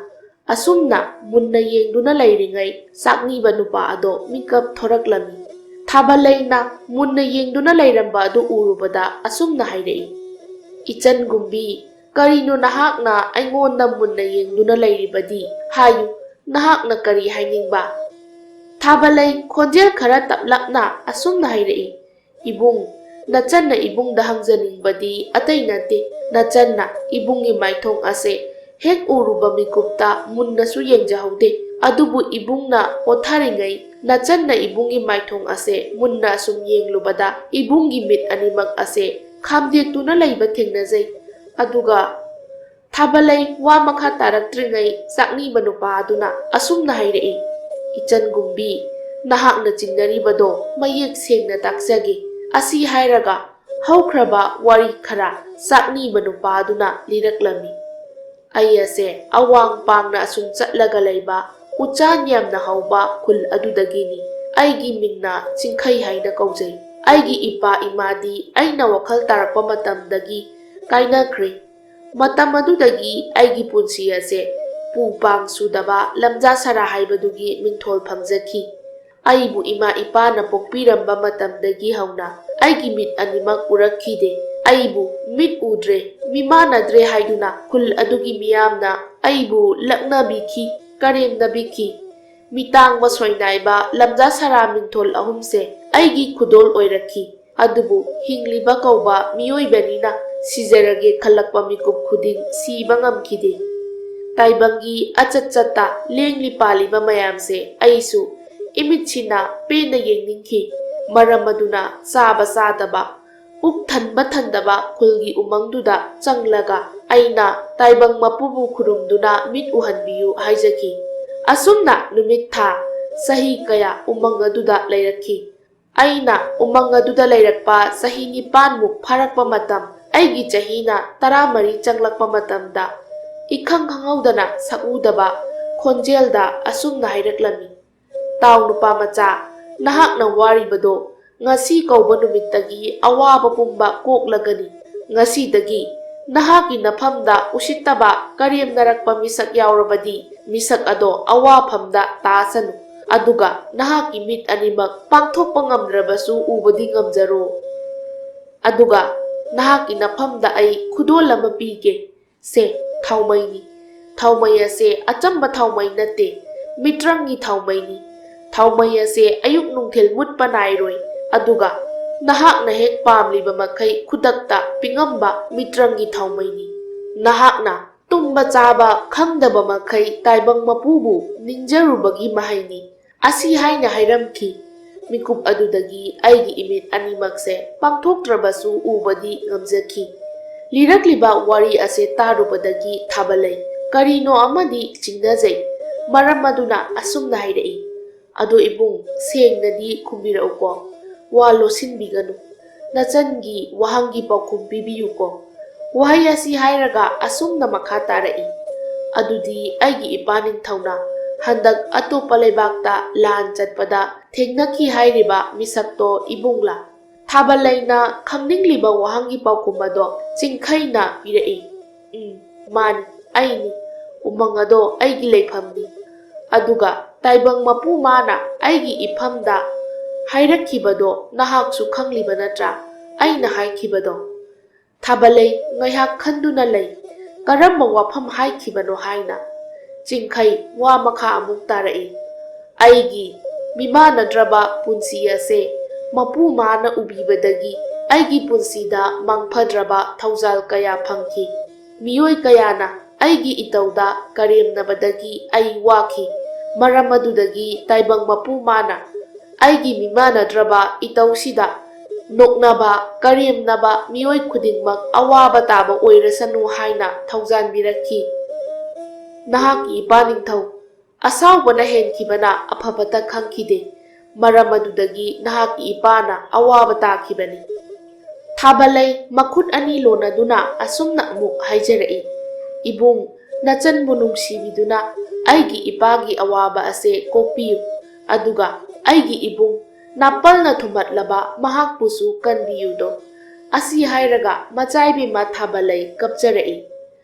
ꯑꯁꯨꯝꯅ ꯃꯨꯟꯅ ꯌꯦꯡꯗꯨꯅ ꯂꯩꯔꯤꯉꯩ ꯆꯥꯛꯅꯤꯕ ꯅꯨꯄꯥ ꯑꯗꯣ ꯃꯤꯀꯞ ꯊꯣꯔꯛꯂꯝꯃꯤ꯫ ꯊꯥꯕꯂꯩꯅ ꯃꯨꯟꯅ ꯌꯦꯡꯗꯨꯅ ꯂꯩꯔꯝꯕ ꯑꯗꯨ ꯎꯔꯨꯕꯗ ꯑꯁꯨꯝꯅ ꯍꯥꯏꯔꯛꯏ, "ꯏꯆꯟꯒꯨꯝꯕꯤ, ꯀꯔꯤꯅꯣ ꯅꯍꯥꯛꯅ ꯑꯩꯉꯣꯟꯗ ꯃꯨꯟꯅ ꯌꯦꯡꯗꯨꯅ ꯂꯩꯔꯤꯕꯗꯤ? ꯍꯥꯏꯌꯨ, ꯅꯍꯥꯛꯅ ꯀꯔꯤ ꯍꯥꯏꯅꯤꯡꯕ?" ꯊꯥꯕꯂꯩ ꯈꯣꯟꯖꯦꯜ ꯈꯔ ꯇꯞꯂꯞꯅ ꯑꯁꯨꯝꯅ ꯍꯥꯏꯔꯛꯏ, "ꯏꯕꯨꯡ, ꯅꯆꯟꯅ ꯏꯕꯨꯡꯗ ꯍꯪꯖꯅꯤꯡꯕꯗꯤ ꯑꯇꯩ ꯅꯠꯇꯦ꯫ ꯅꯆꯟꯅ ꯏꯕꯨꯡꯒꯤ ꯃꯥꯏꯊꯣꯡ ꯑꯁꯦ ꯍꯦꯛ ꯎꯔꯨꯕ ꯃꯤꯀꯨꯞꯇ ꯃꯨꯟꯅꯁꯨ ꯌꯦꯡꯖꯍꯧꯗꯦ꯫ ꯑꯗꯨꯕꯨ ꯏꯕꯨꯡꯅ ꯄꯣꯊꯥꯔꯤꯉꯩ ꯅꯆꯟꯅ ꯏꯕꯨꯡꯒꯤ ꯃꯥꯏꯊꯣꯡ ꯑꯁꯦ ꯃꯨꯟꯅ ꯑꯁꯨꯝ ꯌꯦꯡꯂꯨꯕꯗ ꯏꯕꯨꯡꯒꯤ ꯃꯤꯠ ꯑꯅꯤꯃꯛ ꯑꯁꯦ ꯈꯥꯝꯗꯦꯛꯇꯨꯅ ꯂꯩꯕ ꯊꯦꯡꯅꯖꯩ꯫ ꯑꯗꯨꯒ" ꯊꯥꯕꯂꯩ ꯋꯥ ꯃꯈꯥ ꯇꯥꯔꯛꯇ꯭ꯔꯤꯉꯩ ꯆꯥꯛꯅꯤꯕ ꯅꯨꯄꯥ ꯑꯗꯨꯅ ꯑꯁꯨꯝꯅ ꯍꯥꯏꯔꯛꯏ, "ꯏꯆꯟꯒꯨꯝꯕꯤ, ꯅꯍꯥꯛꯅ ꯆꯤꯡꯅꯔꯤꯕꯗꯣ ꯃꯌꯦꯛ ꯁꯦꯡꯅ ꯇꯥꯛꯆꯒꯦ꯫ ꯑꯁꯤ ꯍꯥꯏꯔꯒ ꯍꯧꯈ꯭ꯔꯕ ꯋꯥꯔꯤ ꯈꯔ ꯆꯥꯛꯅꯤꯕ ꯅꯨꯄꯥ ꯑꯗꯨꯅ ꯂꯤꯔꯛꯂꯝꯃꯤ꯫ ꯑꯩ ꯑꯁꯦ ꯑꯋꯥꯡ ꯄꯥꯡꯅ ꯑꯁꯨꯝ ꯆꯠꯂꯒ ꯂꯩꯕ ꯎꯆꯥꯟ ꯌꯥꯝꯅ ꯍꯧꯕ ꯈꯨꯜ ꯑꯗꯨꯗꯒꯤꯅꯤ꯫ ꯑꯩꯒꯤ ꯃꯤꯡꯅ ꯆꯤꯡꯈꯩ ꯍꯥꯏꯅ ꯀꯧꯖꯩ꯫ ꯑꯩꯒꯤ ꯏꯄꯥ ꯏꯃꯥꯗꯤ ꯑꯩꯅ ꯋꯥꯈꯜ ꯇꯥꯔꯛꯄ ꯃꯇꯝꯗꯒꯤ ꯀꯥꯏꯅꯈ꯭ꯔꯦ꯫ ꯃꯇꯝ ꯑꯗꯨꯗꯒꯤ ꯑꯩꯒꯤ ꯄꯨꯟꯁꯤ ꯑꯁꯦ ꯄꯨ ꯄꯥꯡ ꯁꯨꯗꯕ ꯂꯝꯖꯥ ꯁꯔꯥ ꯍꯥꯏꯕꯗꯨꯒꯤ ꯃꯤꯡꯊꯣꯜ ꯐꯪꯖꯈꯤ꯫ ꯑꯩꯕꯨ ꯏꯃꯥ ꯏꯄꯥꯅ ꯄꯣꯛꯄꯤꯔꯝꯕ ꯃꯇꯝꯗꯒꯤ ꯍꯧꯅ ꯑꯩꯒꯤ ꯃꯤꯠ ꯑꯅꯤꯃꯛ ꯎꯔꯛꯈꯤꯗꯦ꯫ ꯑꯩꯕꯨ ꯃꯤꯠ ꯎꯗ꯭ꯔꯦ, ꯃꯤꯃꯥꯟꯅꯗ꯭ꯔꯦ ꯍꯥꯏꯗꯨꯅ ꯈꯨꯜ ꯑꯗꯨꯒꯤ ꯃꯤꯌꯥꯝꯅ ꯑꯩꯕꯨ ꯂꯛꯅꯕꯤꯈꯤ, ꯀꯔꯦꯝꯅꯕꯤꯈꯤ꯫ ꯃꯤꯇꯥꯡꯕ ꯁꯣꯏꯅꯥꯏꯕ ꯂꯝꯖꯥ ꯁꯔꯥ ꯃꯤꯡꯊꯣꯜ ꯑꯍꯨꯝꯁꯦ ꯑꯩꯒꯤ ꯈꯨꯗꯣꯜ ꯑꯣꯏꯔꯛꯈꯤ꯫ ꯑꯗꯨꯕꯨ ꯍꯤꯡꯂꯤꯕ ꯀꯧꯕ ꯃꯤꯑꯣꯏꯕꯅꯤꯅ ꯁꯤꯖꯔꯒꯦ ꯈꯜꯂꯛꯄ ꯃꯤꯀꯨꯞ ꯈꯨꯗꯤꯡ ꯁꯤꯕ ꯉꯝꯈꯤꯗꯦ꯫ ꯇꯥꯏꯕꯪꯒꯤ ꯑꯆꯠ ꯆꯠꯇ ꯂꯦꯡꯂꯤ ꯄꯥꯜꯂꯤꯕ ꯃꯌꯥꯝꯁꯦ ꯑꯩꯁꯨ ꯏꯃꯤꯠꯁꯤꯅ ꯄꯦꯟꯅ ꯌꯦꯡꯅꯤꯡꯈꯤ꯫ ꯃꯔꯝ ꯑꯗꯨꯅ ꯆꯥꯕ ꯆꯥꯗꯕ, ꯄꯨꯛ ꯊꯟꯕ ꯊꯟꯗꯕ ꯈꯨꯜꯒꯤ ꯎꯃꯪꯗꯨꯗ ꯆꯪꯂꯒ ꯑꯩꯅ ꯇꯥꯏꯕꯪ ꯃꯄꯨꯕꯨ ꯈꯨꯔꯨꯝꯗꯨꯅ ꯃꯤꯠ ꯎꯍꯟꯕꯤꯌꯨ ꯍꯥꯏꯖꯈꯤ꯫ ꯑꯁꯨꯝꯅ ꯅꯨꯃꯤꯠ, ꯊꯥ, ꯆꯍꯤ ꯀꯌꯥ ꯎꯃꯪ ꯑꯗꯨꯗ ꯂꯩꯔꯛꯈꯤ꯫ ꯑꯩꯅ ꯎꯃꯪ ꯑꯗꯨꯗ ꯂꯩꯔꯛꯄ ꯆꯍꯤ ꯅꯤꯄꯥꯟꯃꯨꯛ ꯐꯥꯔꯛꯄ ꯃꯇꯝ, ꯑꯩꯒꯤ ꯆꯍꯤꯅ ꯇꯔꯥꯃꯔꯤ ꯆꯪꯂꯛꯄ ꯃꯇꯝꯗ, ꯏꯈꯪ ꯈꯪꯍꯧꯗꯅ ꯁꯛꯎꯗꯕ ꯈꯣꯟꯖꯦꯜꯗ ꯑꯁꯨꯝꯅ ꯍꯥꯏꯔꯛꯂꯝꯃꯤ, "ꯇꯥꯎ ꯅꯨꯄꯥ ꯃꯆꯥ, ꯅꯍꯥꯛꯅ ꯋꯥꯔꯤꯕꯗꯣ ꯉꯁꯤ ꯀꯧꯕ ꯅꯨꯃꯤꯠꯇꯒꯤ ꯑꯋꯥꯕ ꯄꯨꯝꯕ ꯀꯣꯛꯂꯒꯅꯤ꯫ ꯉꯁꯤꯗꯒꯤ ꯅꯍꯥꯛꯀꯤ ꯅꯐꯝꯗ ꯎꯁꯤꯠꯇꯕ ꯀꯔꯦꯝꯅꯔꯛꯄ ꯃꯤꯁꯛ ꯌꯥꯎꯔꯕꯗꯤ ꯃꯤꯁꯛ ꯑꯗꯣ ꯑꯋꯥꯐꯝꯗ ꯇꯥꯁꯅꯨ꯫ ꯑꯗꯨꯒ ꯅꯍꯥꯛꯀꯤ ꯃꯤꯠ ꯑꯅꯤꯃꯛ ꯄꯥꯡꯊꯣꯛꯄ ꯉꯝꯗ꯭ꯔꯕꯁꯨ ꯎꯕꯗꯤ ꯉꯝꯖꯔꯣ꯫ ꯑꯗꯨꯒ ꯅꯍꯥꯛꯀꯤ ꯅꯐꯝꯗ ꯑꯩ ꯈꯨꯗꯣꯜ ꯑꯃ ꯄꯤꯒꯦ꯫ ꯁꯦ, ꯊꯥꯎꯃꯩꯅꯤ꯫ ꯊꯥꯎꯃꯩ ꯑꯁꯦ ꯑꯆꯝꯕ ꯊꯥꯎꯃꯩ ꯅꯠꯇꯦ, ꯃꯤꯇ꯭ꯔꯪꯒꯤ ꯊꯥꯎꯃꯩꯅꯤ꯫ ꯊꯥꯎꯃꯩ ꯑꯁꯦ ꯑꯌꯨꯛ ꯅꯨꯡꯊꯤꯜ ꯃꯨꯠꯄ ꯅꯥꯏꯔꯣꯏ꯫ ꯑꯗꯨꯒ ꯅꯍꯥꯛꯅ ꯍꯦꯛ ꯄꯥꯝꯂꯤꯕ ꯃꯈꯩ ꯈꯨꯗꯛꯇ ꯄꯤꯉꯝꯕ ꯃꯤꯇ꯭ꯔꯪꯒꯤ ꯊꯥꯎꯃꯩꯅꯤ꯫ ꯅꯍꯥꯛꯅ ꯇꯨꯝꯕ ꯆꯥꯕ ꯈꯪꯗꯕ ꯃꯈꯩ ꯇꯥꯏꯕꯪ ꯃꯄꯨꯕꯨ ꯅꯤꯡꯖꯔꯨꯕꯒꯤ ꯃꯍꯩꯅꯤ" ꯑꯁꯤ ꯍꯥꯏꯅ ꯍꯥꯏꯔꯝꯈꯤ꯫ ꯃꯤꯀꯨꯞ ꯑꯗꯨꯗꯒꯤ ꯑꯩꯒꯤ ꯏꯃꯤꯠ ꯑꯅꯤꯃꯛꯁꯦ ꯄꯥꯡꯊꯣꯛꯇ꯭ꯔꯕꯁꯨ ꯎꯕꯗꯤ ꯉꯝꯖꯈꯤ꯫ ꯂꯤꯔꯛꯂꯤꯕ ꯋꯥꯔꯤ ꯑꯁꯦ ꯇꯥꯔꯨꯕꯗꯒꯤ ꯊꯥꯕꯂꯩ ꯀꯔꯤꯅꯣ ꯑꯃꯗꯤ ꯆꯤꯡꯅꯖꯩ꯫ ꯃꯔꯝ ꯑꯗꯨꯅ ꯑꯁꯨꯝꯅ ꯍꯥꯏꯔꯛꯏ, "ꯑꯗꯣ ꯏꯕꯨꯡ, ꯁꯦꯡꯅꯗꯤ ꯈꯨꯝꯕꯤꯔꯛꯎꯀꯣ꯫ ꯋꯥ ꯂꯣꯠꯁꯤꯟꯕꯤꯒꯅꯨ꯫ ꯅꯆꯟꯒꯤ ꯋꯥꯍꯪꯒꯤ ꯄꯥꯎꯈꯨꯝ ꯄꯤꯕꯤꯌꯨꯀꯣ꯫" ꯋꯥꯍꯩ ꯑꯁꯤ ꯍꯥꯏꯔꯒ ꯑꯁꯨꯝꯅ ꯃꯈꯥ ꯇꯥꯔꯛꯏ, "ꯑꯗꯨꯗꯤ ꯑꯩꯒꯤ ꯏꯄꯥ ꯅꯤꯡꯊꯧꯅ ꯍꯟꯗꯛ ꯑꯇꯣꯞꯄ ꯂꯩꯕꯥꯛꯇ ꯂꯥꯟ ꯆꯠꯄꯗ ꯊꯦꯡꯅꯈꯤ ꯍꯥꯏꯔꯤꯕ ꯃꯤꯁꯛꯇꯣ ꯏꯕꯨꯡꯂꯥ?" ꯊꯥꯕꯂꯩꯅ ꯈꯪꯅꯤꯡꯂꯤꯕ ꯋꯥꯍꯪꯒꯤ ꯄꯥꯎꯈꯨꯝ ꯑꯗꯣ ꯆꯤꯡꯈꯩꯅ ꯄꯤꯔꯛꯏ꯫ "ꯎꯝ, ꯃꯥꯅꯤ, ꯑꯩꯅꯤ꯫ ꯎꯃꯪ ꯑꯗꯣ ꯑꯩꯒꯤ ꯂꯩꯐꯝꯅꯤ꯫ ꯑꯗꯨꯒ ꯇꯥꯏꯕꯪ ꯃꯄꯨ ꯃꯥꯅ ꯑꯩꯒꯤ ꯏꯐꯝꯗ ꯍꯥꯏꯔꯛꯈꯤꯕꯗꯣ ꯅꯍꯥꯛꯁꯨ ꯈꯪꯂꯤꯕ ꯅꯠꯇ꯭ꯔꯥ? ꯑꯩꯅ ꯍꯥꯏꯈꯤꯕꯗꯣ?" ꯊꯥꯕꯂꯩ ꯉꯥꯏꯍꯥꯛ ꯈꯟꯗꯨꯅ ꯂꯩ꯫ ꯀꯔꯝꯕ ꯋꯥꯐꯝ ꯍꯥꯏꯈꯤꯕꯅꯣ ꯍꯥꯏꯅ? ꯆꯤꯡꯈꯩ ꯋꯥ ꯃꯈꯥ ꯑꯃꯨꯛ ꯇꯥꯔꯛꯏ, "ꯑꯩꯒꯤ ꯃꯤꯃꯥꯟꯅꯗ꯭ꯔꯕ ꯄꯨꯟꯁꯤ ꯑꯁꯦ ꯃꯄꯨ ꯃꯥꯅ ꯎꯕꯤꯕꯗꯒꯤ ꯑꯩꯒꯤ ꯄꯨꯟꯁꯤꯗ ꯃꯪꯐꯗ꯭ꯔꯕ ꯊꯧꯖꯥꯜ ꯀꯌꯥ ꯐꯪꯈꯤ꯫ ꯃꯤꯑꯣꯏ ꯀꯌꯥꯅ ꯑꯩꯒꯤ ꯏꯇꯧꯗ ꯀꯔꯦꯝꯅꯕꯗꯒꯤ ꯑꯩ ꯋꯥꯈꯤ꯫ ꯃꯔꯝ ꯑꯗꯨꯗꯒꯤ ꯇꯥꯏꯕꯪ ꯃꯄꯨ ꯃꯥꯅ ꯑꯩꯒꯤ ꯃꯤꯃꯥꯟꯅꯗ꯭ꯔꯕ ꯏꯇꯧꯁꯤꯗ ꯅꯣꯛꯅꯕ, ꯀꯔꯦꯝꯅꯕ ꯃꯤꯑꯣꯏ ꯈꯨꯗꯤꯡꯃꯛ ꯑꯋꯥꯕ ꯇꯥꯕ ꯑꯣꯏꯔꯁꯅꯨ ꯍꯥꯏꯅ ꯊꯧꯖꯥꯟꯕꯤꯔꯛꯈꯤ꯫ ꯅꯍꯥꯛꯀꯤ ꯏꯄꯥ ꯅꯤꯡꯊꯧ, ꯑꯁꯥꯎꯕꯅ ꯍꯦꯟꯈꯤꯕꯅ ꯑꯐꯕꯇ ꯈꯪꯈꯤꯗꯦ꯫ ꯃꯔꯝ ꯑꯗꯨꯗꯒꯤ ꯅꯍꯥꯛꯀꯤ ꯏꯄꯥꯅ ꯑꯋꯥꯕ ꯇꯥꯈꯤꯕꯅꯤ꯫ ꯊꯥꯕꯂꯩ ꯃꯈꯨꯠ ꯑꯅꯤ ꯂꯣꯟꯅꯗꯨꯅ ꯑꯁꯨꯝꯅ ꯑꯃꯨꯛ ꯍꯥꯏꯖꯔꯛꯏ, "ꯏꯕꯨꯡ, ꯅꯆꯟꯕꯨ ꯅꯨꯡꯁꯤꯕꯤꯗꯨꯅ ꯑꯩꯒꯤ ꯏꯄꯥꯒꯤ ꯑꯋꯥꯕ ꯑꯁꯦ ꯀꯣꯛꯄꯤꯌꯨ, ꯑꯗꯨꯒ ꯑꯩꯒꯤ ꯏꯕꯨꯡ ꯅꯥꯄꯜꯅ ꯊꯨꯝꯍꯠꯂꯕ ꯃꯍꯥꯛꯄꯨꯁꯨ ꯀꯟꯕꯤꯌꯨꯗꯣ"꯫ ꯑꯁꯤ ꯍꯥꯏꯔꯒ ꯃꯆꯥꯏꯕꯦꯝꯃ ꯊꯥꯕꯂꯩ ꯀꯞꯆꯔꯛꯏ꯫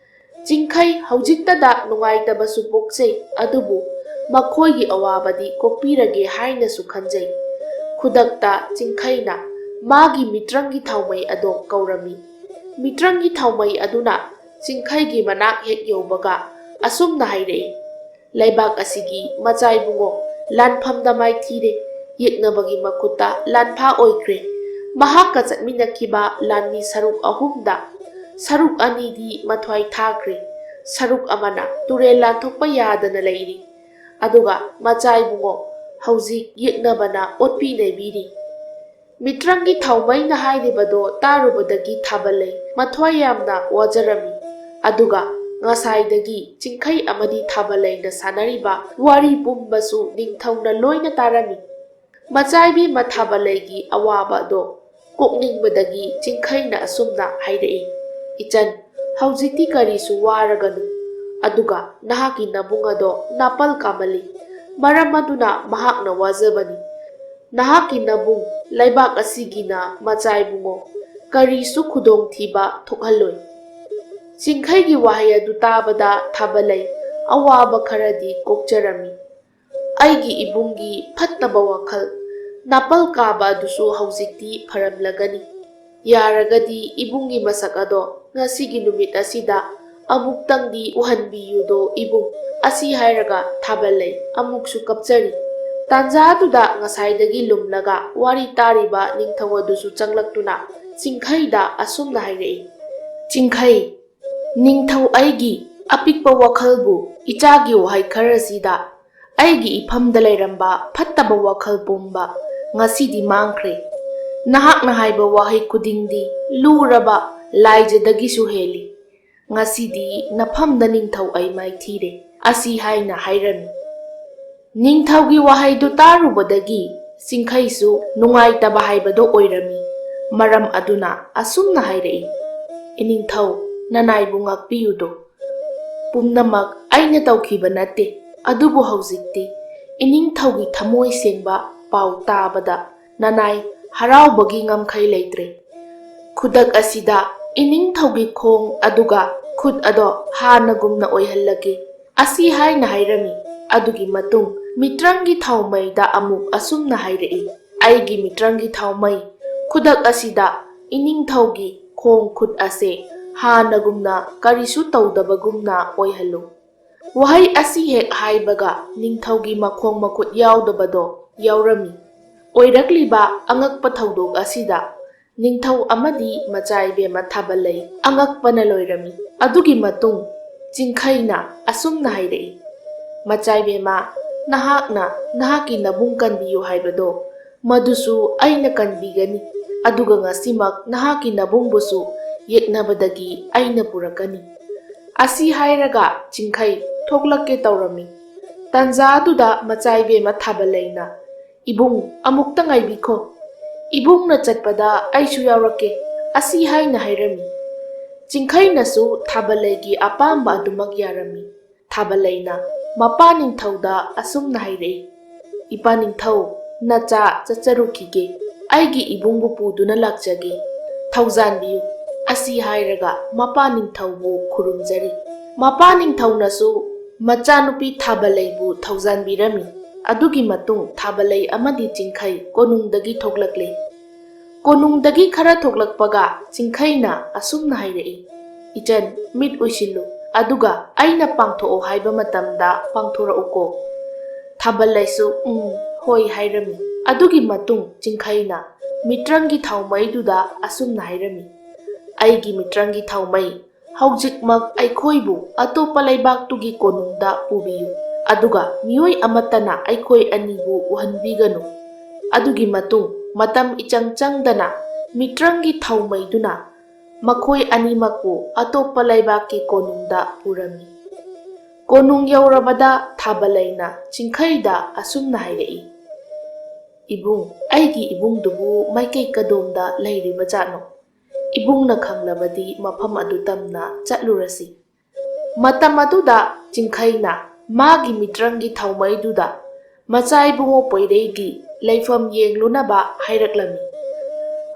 ꯆꯤꯡꯈꯩ ꯍꯧꯖꯤꯛꯇꯗ ꯅꯨꯡꯉꯥꯏꯇꯕꯁꯨ ꯄꯣꯛꯆꯩ, ꯑꯗꯨꯕꯨ ꯃꯈꯣꯏꯒꯤ ꯑꯋꯥꯕꯗꯤ ꯀꯣꯛꯄꯤꯔꯒꯦ ꯍꯥꯏꯅꯁꯨ ꯈꯟꯖꯩ꯫ ꯈꯨꯗꯛꯇ ꯆꯤꯡꯈꯩꯅ ꯃꯥꯒꯤ ꯃꯤꯇ꯭ꯔꯪꯒꯤ ꯊꯥꯎꯃꯩ ꯑꯗꯣ ꯀꯧꯔꯝꯃꯤ꯫ ꯃꯤꯇ꯭ꯔꯪꯒꯤ ꯊꯥꯎꯃꯩ ꯑꯗꯨꯅ ꯆꯤꯡꯈꯩꯒꯤ ꯃꯅꯥꯛ ꯍꯦꯛ ꯌꯧꯕꯒ ꯑꯁꯨꯝꯅ ꯍꯥꯏꯔꯛꯏ, "ꯂꯩꯕꯥꯛ ꯑꯁꯤꯒꯤ ꯃꯆꯥ ꯏꯕꯨꯡꯉꯣ, ꯂꯥꯟꯐꯝꯗ ꯃꯥꯏꯊꯤꯔꯦ꯫ ꯌꯦꯛꯅꯕꯒꯤ ꯃꯈꯨꯠꯇ ꯂꯥꯟꯐꯥ ꯑꯣꯏꯈ꯭ꯔꯦ꯫ ꯃꯍꯥꯛꯀ ꯆꯠꯃꯤꯟꯅꯈꯤꯕ ꯂꯥꯟꯃꯤ ꯁꯔꯨꯛ ꯑꯍꯨꯝꯗ ꯁꯔꯨꯛ ꯑꯅꯤꯗꯤ ꯃꯊ꯭ꯋꯥꯏ ꯊꯥꯈ꯭ꯔꯦ, ꯁꯔꯨꯛ ꯑꯃꯅ ꯇꯨꯔꯦꯜ ꯂꯥꯟꯊꯣꯛꯄ ꯌꯥꯗꯅ ꯂꯩꯔꯤ꯫ ꯑꯗꯨꯒ ꯃꯆꯥ ꯏꯕꯨꯡꯉꯣ, ꯍꯧꯖꯤꯛ ꯌꯦꯛꯅꯕꯅ ꯑꯣꯠꯄꯤ ꯅꯩꯕꯤꯔꯤ"꯫ ꯃꯤꯇ꯭ꯔꯪꯒꯤ ꯊꯥꯎꯃꯩꯅ ꯍꯥꯏꯔꯤꯕꯗꯣ ꯇꯥꯔꯨꯕꯗꯒꯤ ꯊꯥꯕꯂꯩ ꯃꯊ꯭ꯋꯥꯏ ꯌꯥꯝꯅ ꯋꯥꯖꯔꯝꯃꯤ꯫ ꯑꯗꯨꯒ ꯉꯁꯥꯏꯗꯒꯤ ꯆꯤꯡꯈꯩ ꯑꯃꯗꯤ ꯊꯥꯕꯂꯩꯅ ꯁꯥꯟꯅꯔꯤꯕ ꯋꯥꯔꯤ ꯄꯨꯝꯕꯁꯨ ꯅꯤꯡꯊꯧꯅ ꯂꯣꯏꯅ ꯇꯥꯔꯝꯃꯤ꯫ ꯃꯆꯥꯏꯕꯤ ꯃꯊꯥꯕꯂꯩꯒꯤ ꯑꯋꯥꯕ ꯑꯗꯣ ꯀꯣꯛꯅꯤꯡꯕꯗꯒꯤ ꯆꯤꯡꯈꯩꯅ ꯑꯁꯨꯝꯅ ꯍꯥꯏꯔꯛꯏ, "ꯏꯆꯟ, ꯍꯧꯖꯤꯛꯇꯤ ꯀꯔꯤꯁꯨ ꯋꯥꯔꯒꯅꯨ꯫ ꯑꯗꯨꯒ ꯅꯍꯥꯛꯀꯤ ꯅꯕꯨꯡ ꯑꯗꯣ ꯅꯥꯄꯜ ꯀꯥꯃꯜꯂꯤ꯫ ꯃꯔꯝ ꯑꯗꯨꯅ ꯃꯍꯥꯛꯅ ꯋꯥꯖꯕꯅꯤ꯫ ꯅꯍꯥꯛꯀꯤ ꯅꯕꯨꯡ ꯂꯩꯕꯥꯛ ꯑꯁꯤꯒꯤꯅ ꯃꯆꯥꯏꯕꯨꯡꯉꯣ, ꯀꯔꯤꯁꯨ ꯈꯨꯗꯣꯡꯊꯤꯕ ꯊꯣꯛꯍꯜꯂꯣꯏ"꯫ ꯆꯤꯡꯈꯩꯒꯤ ꯋꯥꯍꯩ ꯑꯗꯨ ꯇꯥꯕꯗ ꯊꯥꯕꯂꯩ ꯑꯋꯥꯕ ꯈꯔꯗꯤ ꯀꯣꯛꯆꯔꯝꯃꯤ꯫ "ꯑꯩꯒꯤ ꯏꯕꯨꯡꯒꯤ ꯐꯠꯇꯕ ꯋꯥꯈꯜ, ꯅꯥꯄꯜ ꯀꯥꯕ ꯑꯗꯨꯁꯨ ꯍꯧꯖꯤꯛꯇꯤ ꯐꯔꯝꯂꯒꯅꯤ꯫ ꯌꯥꯔꯒꯗꯤ ꯏꯕꯨꯡꯒꯤ ꯃꯁꯛ ꯑꯗꯣ ꯉꯁꯤꯒꯤ ꯅꯨꯃꯤꯠ ꯑꯁꯤꯗ ꯑꯃꯨꯛꯇꯪꯗꯤ ꯎꯍꯟꯕꯤꯌꯨꯗꯣ ꯏꯕꯨꯡ"꯫ ꯑꯁꯤ ꯍꯥꯏꯔꯒ ꯊꯥꯕꯂꯩ ꯑꯃꯨꯛꯁꯨ ꯀꯞꯆꯔꯤ꯫ ꯇꯥꯟꯖꯥꯗꯨꯗ ꯉꯁꯥꯏꯗꯒꯤ ꯂꯨꯝꯂꯒ ꯋꯥꯔꯤ ꯇꯥꯔꯤꯕ ꯅꯤꯡꯊꯧ ꯑꯗꯨꯁꯨ ꯆꯪꯂꯛꯇꯨꯅ ꯆꯤꯡꯈꯩꯗ ꯑꯁꯨꯝꯅ ꯍꯥꯏꯔꯛꯏ, "ꯆꯤꯡꯈꯩ, ꯅꯤꯡꯊꯧ ꯑꯩꯒꯤ ꯑꯄꯤꯛꯄ ꯋꯥꯈꯜꯕꯨ ꯏꯆꯥꯒꯤ ꯋꯥꯍꯩ ꯈꯔꯁꯤꯗ ꯑꯩꯒꯤ ꯏꯐꯝꯗ ꯂꯩꯔꯝꯕ ꯐꯠꯇꯕ ꯋꯥꯈꯜ ꯄꯨꯝꯕ ꯉꯁꯤꯗꯤ ꯃꯥꯡꯈ꯭ꯔꯦ꯫ ꯅꯍꯥꯛꯅ ꯍꯥꯏꯕ ꯋꯥꯍꯩ ꯈꯨꯗꯤꯡꯗꯤ ꯂꯨꯔꯕ ꯂꯥꯏꯖꯗꯒꯤꯁꯨ ꯍꯦꯜꯂꯤ꯫ ꯉꯁꯤꯗꯤ ꯅꯐꯝꯗ ꯅꯤꯡꯊꯧ ꯑꯩ ꯃꯥꯏꯊꯤꯔꯦ" ꯑꯁꯤ ꯍꯥꯏꯅ ꯍꯥꯏꯔꯝꯃꯤ꯫ ꯅꯤꯡꯊꯧꯒꯤ ꯋꯥꯍꯩꯗꯨ ꯇꯥꯔꯨꯕꯗꯒꯤ ꯆꯤꯡꯈꯩꯁꯨ ꯅꯨꯡꯉꯥꯏꯇꯕ ꯍꯥꯏꯕꯗꯨ ꯑꯣꯏꯔꯝꯃꯤ꯫ ꯃꯔꯝ ꯑꯗꯨꯅ ꯑꯁꯨꯝꯅ ꯍꯥꯏꯔꯛꯏ, "ꯏꯅꯤꯡꯊꯧ, ꯅꯅꯥꯏꯕꯨ ꯉꯥꯛꯄꯤꯌꯨꯗꯣ꯫ ꯄꯨꯝꯅꯃꯛ ꯑꯩꯅ ꯇꯧꯈꯤꯕ ꯅꯠꯇꯦ, ꯑꯗꯨꯕꯨ ꯍꯧꯖꯤꯛꯇꯤ ꯏꯅꯤꯡꯊꯧꯒꯤ ꯊꯃꯣꯏ ꯁꯦꯡꯕ ꯄꯥꯎ ꯇꯥꯕꯗ ꯅꯅꯥꯏ ꯍꯔꯥꯎꯕꯒꯤ ꯉꯝꯈꯩ ꯂꯩꯇ꯭ꯔꯦ꯫ ꯈꯨꯗꯛ ꯑꯁꯤꯗ ꯏꯅꯤꯡꯊꯧꯒꯤ ꯈꯣꯡ ꯑꯗꯨꯒ ꯈꯨꯠ ꯑꯗꯣ ꯍꯥꯟꯅꯒꯨꯝꯅ ꯑꯣꯏꯍꯜꯂꯒꯦ" ꯑꯁꯤ ꯍꯥꯏꯅ ꯍꯥꯏꯔꯝꯃꯤ꯫ ꯑꯗꯨꯒꯤ ꯃꯇꯨꯡ ꯃꯤꯇ꯭ꯔꯪꯒꯤ ꯊꯥꯎꯃꯩꯗ ꯑꯃꯨꯛ ꯑꯁꯨꯝꯅ ꯍꯥꯏꯔꯛꯏ, "ꯑꯩꯒꯤ ꯃꯤꯇ꯭ꯔꯪꯒꯤ ꯊꯥꯎꯃꯩ, ꯈꯨꯗꯛ ꯑꯁꯤꯗ ꯏꯅꯤꯡꯊꯧꯒꯤ ꯈꯣꯡ ꯈꯨꯠ ꯑꯁꯦ ꯍꯥꯟꯅꯒꯨꯝꯅ ꯀꯔꯤꯁꯨ ꯇꯧꯗꯕꯒꯨꯝꯅ ꯑꯣꯏꯍꯜꯂꯨ"꯫ ꯋꯥꯍꯩ ꯑꯁꯤ ꯍꯦꯛ ꯍꯥꯏꯕꯒ ꯅꯤꯡꯊꯧꯒꯤ ꯃꯈꯣꯡ ꯃꯈꯨꯠ ꯌꯥꯎꯗꯕꯗꯣ ꯌꯥꯎꯔꯝꯃꯤ꯫ ꯑꯣꯏꯔꯛꯂꯤꯕ ꯑꯉꯛꯄ ꯊꯧꯗꯣꯛ ꯑꯁꯤꯗ ꯅꯤꯡꯊꯧ ꯑꯃꯗꯤ ꯃꯆꯥ ꯏꯕꯦꯝꯃ ꯊꯥꯕꯜꯂꯩ ꯑꯉꯛꯄꯅ ꯂꯣꯏꯔꯝꯃꯤ꯫ ꯑꯗꯨꯒꯤ ꯃꯇꯨꯡ ꯆꯤꯡꯈꯩꯅ ꯑꯁꯨꯝꯅ ꯍꯥꯏꯔꯛꯏ, "ꯃꯆꯥ ꯏꯕꯦꯝꯃ, ꯅꯍꯥꯛꯅ ꯅꯍꯥꯛꯀꯤ ꯅꯕꯨꯡ ꯀꯟꯕꯤꯌꯨ ꯍꯥꯏꯕꯗꯣ ꯃꯗꯨꯁꯨ ꯑꯩꯅ ꯀꯟꯕꯤꯒꯅꯤ, ꯑꯗꯨꯒ ꯉꯁꯤꯃꯛ ꯅꯍꯥꯛꯀꯤ ꯅꯕꯨꯡꯕꯨꯁꯨ ꯌꯦꯛꯅꯕꯗꯒꯤ ꯑꯩꯅ ꯄꯨꯔꯛꯀꯅꯤ"꯫ ꯑꯁꯤ ꯍꯥꯏꯔꯒ ꯆꯤꯡꯈꯩ ꯊꯣꯛꯂꯛꯀꯦ ꯇꯧꯔꯝꯃꯤ꯫ ꯇꯥꯟꯖꯥ ꯑꯗꯨꯗ ꯃꯆꯥ ꯏꯕꯦꯝꯃ ꯊꯥꯕꯜꯂꯩꯅ, "ꯏꯕꯨꯡ, ꯑꯃꯨꯛꯇ ꯉꯥꯏꯕꯤꯈꯣ꯫ ꯏꯕꯨꯡꯅ ꯆꯠꯄꯗ ꯑꯩꯁꯨ ꯌꯥꯎꯔꯛꯀꯦ" ꯑꯁꯤ ꯍꯥꯏꯅ ꯍꯥꯏꯔꯝꯃꯤ꯫ ꯆꯤꯡꯈꯩꯅꯁꯨ ꯊꯥꯕꯜꯂꯩꯒꯤ ꯑꯄꯥꯝꯕ ꯑꯗꯨꯃꯛ ꯌꯥꯔꯝꯃꯤ꯫ ꯊꯥꯕꯜꯂꯩꯅ ꯃꯄꯥ ꯅꯤꯡꯊꯧꯗ ꯑꯁꯨꯝꯅ ꯍꯥꯏꯔꯛꯏ, "ꯏꯄꯥ ꯅꯤꯡꯊꯧ, ꯅꯆꯥ ꯆꯠꯆꯔꯨꯈꯤꯒꯦ꯫ ꯑꯩꯒꯤ ꯏꯕꯨꯡꯕꯨ ꯄꯨꯗꯨꯅ ꯂꯥꯛꯆꯒꯦ꯫ ꯊꯧꯖꯥꯟꯕꯤꯌꯨ" ꯑꯁꯤ ꯍꯥꯏꯔꯒ ꯃꯄꯥ ꯅꯤꯡꯊꯧꯕꯨ ꯈꯨꯔꯨꯝꯖꯔꯤ꯫ ꯃꯄꯥ ꯅꯤꯡꯊꯧꯅꯁꯨ ꯃꯆꯥꯅꯨꯄꯤ ꯊꯥꯕꯜꯂꯩꯕꯨ ꯊꯧꯖꯥꯟꯕꯤꯔꯝꯃꯤ꯫ ꯑꯗꯨꯒꯤ ꯃꯇꯨꯡ ꯊꯥꯕꯜꯂꯩ ꯑꯃꯗꯤ ꯆꯤꯡꯈꯩ ꯀꯣꯅꯨꯡꯗꯒꯤ ꯊꯣꯛꯂꯛꯂꯦ꯫ ꯀꯣꯅꯨꯡꯗꯒꯤ ꯈꯔ ꯊꯣꯛꯂꯛꯄꯒ ꯆꯤꯡꯈꯩꯅ ꯑꯁꯨꯝꯅ ꯍꯥꯏꯔꯛꯏ, "ꯏꯆꯟ, ꯃꯤꯠ ꯎꯏꯁꯤꯜꯂꯨ, ꯑꯗꯨꯒ ꯑꯩꯅ ꯄꯥꯡꯊꯣꯛꯑꯣ ꯍꯥꯏꯕ ꯃꯇꯝꯗ ꯄꯥꯡꯊꯣꯔꯛꯎꯀꯣ"꯫ ꯊꯥꯕꯜꯂꯩꯁꯨ "ꯎꯝ, ꯍꯣꯏ" ꯍꯥꯏꯔꯝꯃꯤ꯫ ꯑꯗꯨꯒꯤ ꯃꯇꯨꯡ ꯆꯤꯡꯈꯩꯅ ꯃꯤꯇ꯭ꯔꯪꯒꯤ ꯊꯥꯎꯃꯩꯗꯨꯗ ꯑꯁꯨꯝꯅ ꯍꯥꯏꯔꯝꯃꯤ, "ꯑꯩꯒꯤ ꯃꯤꯇ꯭ꯔꯪꯒꯤ ꯊꯥꯎꯃꯩ, ꯍꯧꯖꯤꯛꯃꯛ ꯑꯩꯈꯣꯏꯕꯨ ꯑꯇꯣꯞꯄ ꯂꯩꯕꯥꯛꯇꯨꯒꯤ ꯀꯣꯅꯨꯡꯗ ꯄꯨꯕꯤꯌꯨ, ꯑꯗꯨꯒ ꯃꯤꯑꯣꯏ ꯑꯃꯠꯇꯅ ꯑꯩꯈꯣꯏ ꯑꯅꯤꯕꯨ ꯎꯍꯟꯕꯤꯒꯅꯨ꯫" ꯑꯗꯨꯒꯤ ꯃꯇꯨꯡ ꯃꯇꯝ ꯏꯆꯪ ꯆꯪꯗꯅ ꯃꯤꯇ꯭ꯔꯪꯒꯤ ꯊꯥꯎꯃꯩꯗꯨꯅ ꯃꯈꯣꯏ ꯑꯅꯤꯃꯛꯄꯨ ꯑꯇꯣꯞꯄ ꯂꯩꯕꯥꯛꯀꯤ ꯀꯣꯅꯨꯡꯗ ꯄꯨꯔꯝꯃꯤ꯫ ꯀꯣꯅꯨꯡ ꯌꯧꯔꯕꯗ ꯊꯥꯕꯂꯩꯅ ꯆꯤꯡꯈꯩꯗ ꯑꯁꯨꯝꯅ ꯍꯥꯏꯔꯛꯏ, "ꯏꯕꯨꯡ, ꯑꯩꯒꯤ ꯏꯕꯨꯡꯗꯨꯕꯨ ꯃꯥꯏꯀꯩ ꯀꯗꯣꯝꯗ ꯂꯩꯔꯤꯕꯖꯥꯠꯅꯣ? ꯏꯕꯨꯡꯅ ꯈꯪꯂꯕꯗꯤ ꯃꯐꯝ ꯑꯗꯨ ꯇꯝꯅ ꯆꯠꯂꯨꯔꯁꯤ꯫" ꯃꯇꯝ ꯑꯗꯨꯗ ꯆꯤꯡꯈꯩꯅ ꯃꯥꯒꯤ ꯃꯤꯇ꯭ꯔꯪꯒꯤ ꯊꯥꯎꯃꯩꯗꯨꯗ ꯃꯆꯥ ꯏꯕꯨꯡꯉꯣ ꯄꯣꯏꯔꯩꯒꯤ ꯂꯩꯐꯝ ꯌꯦꯡꯂꯨꯅꯕ ꯍꯥꯏꯔꯛꯂꯝꯃꯤ꯫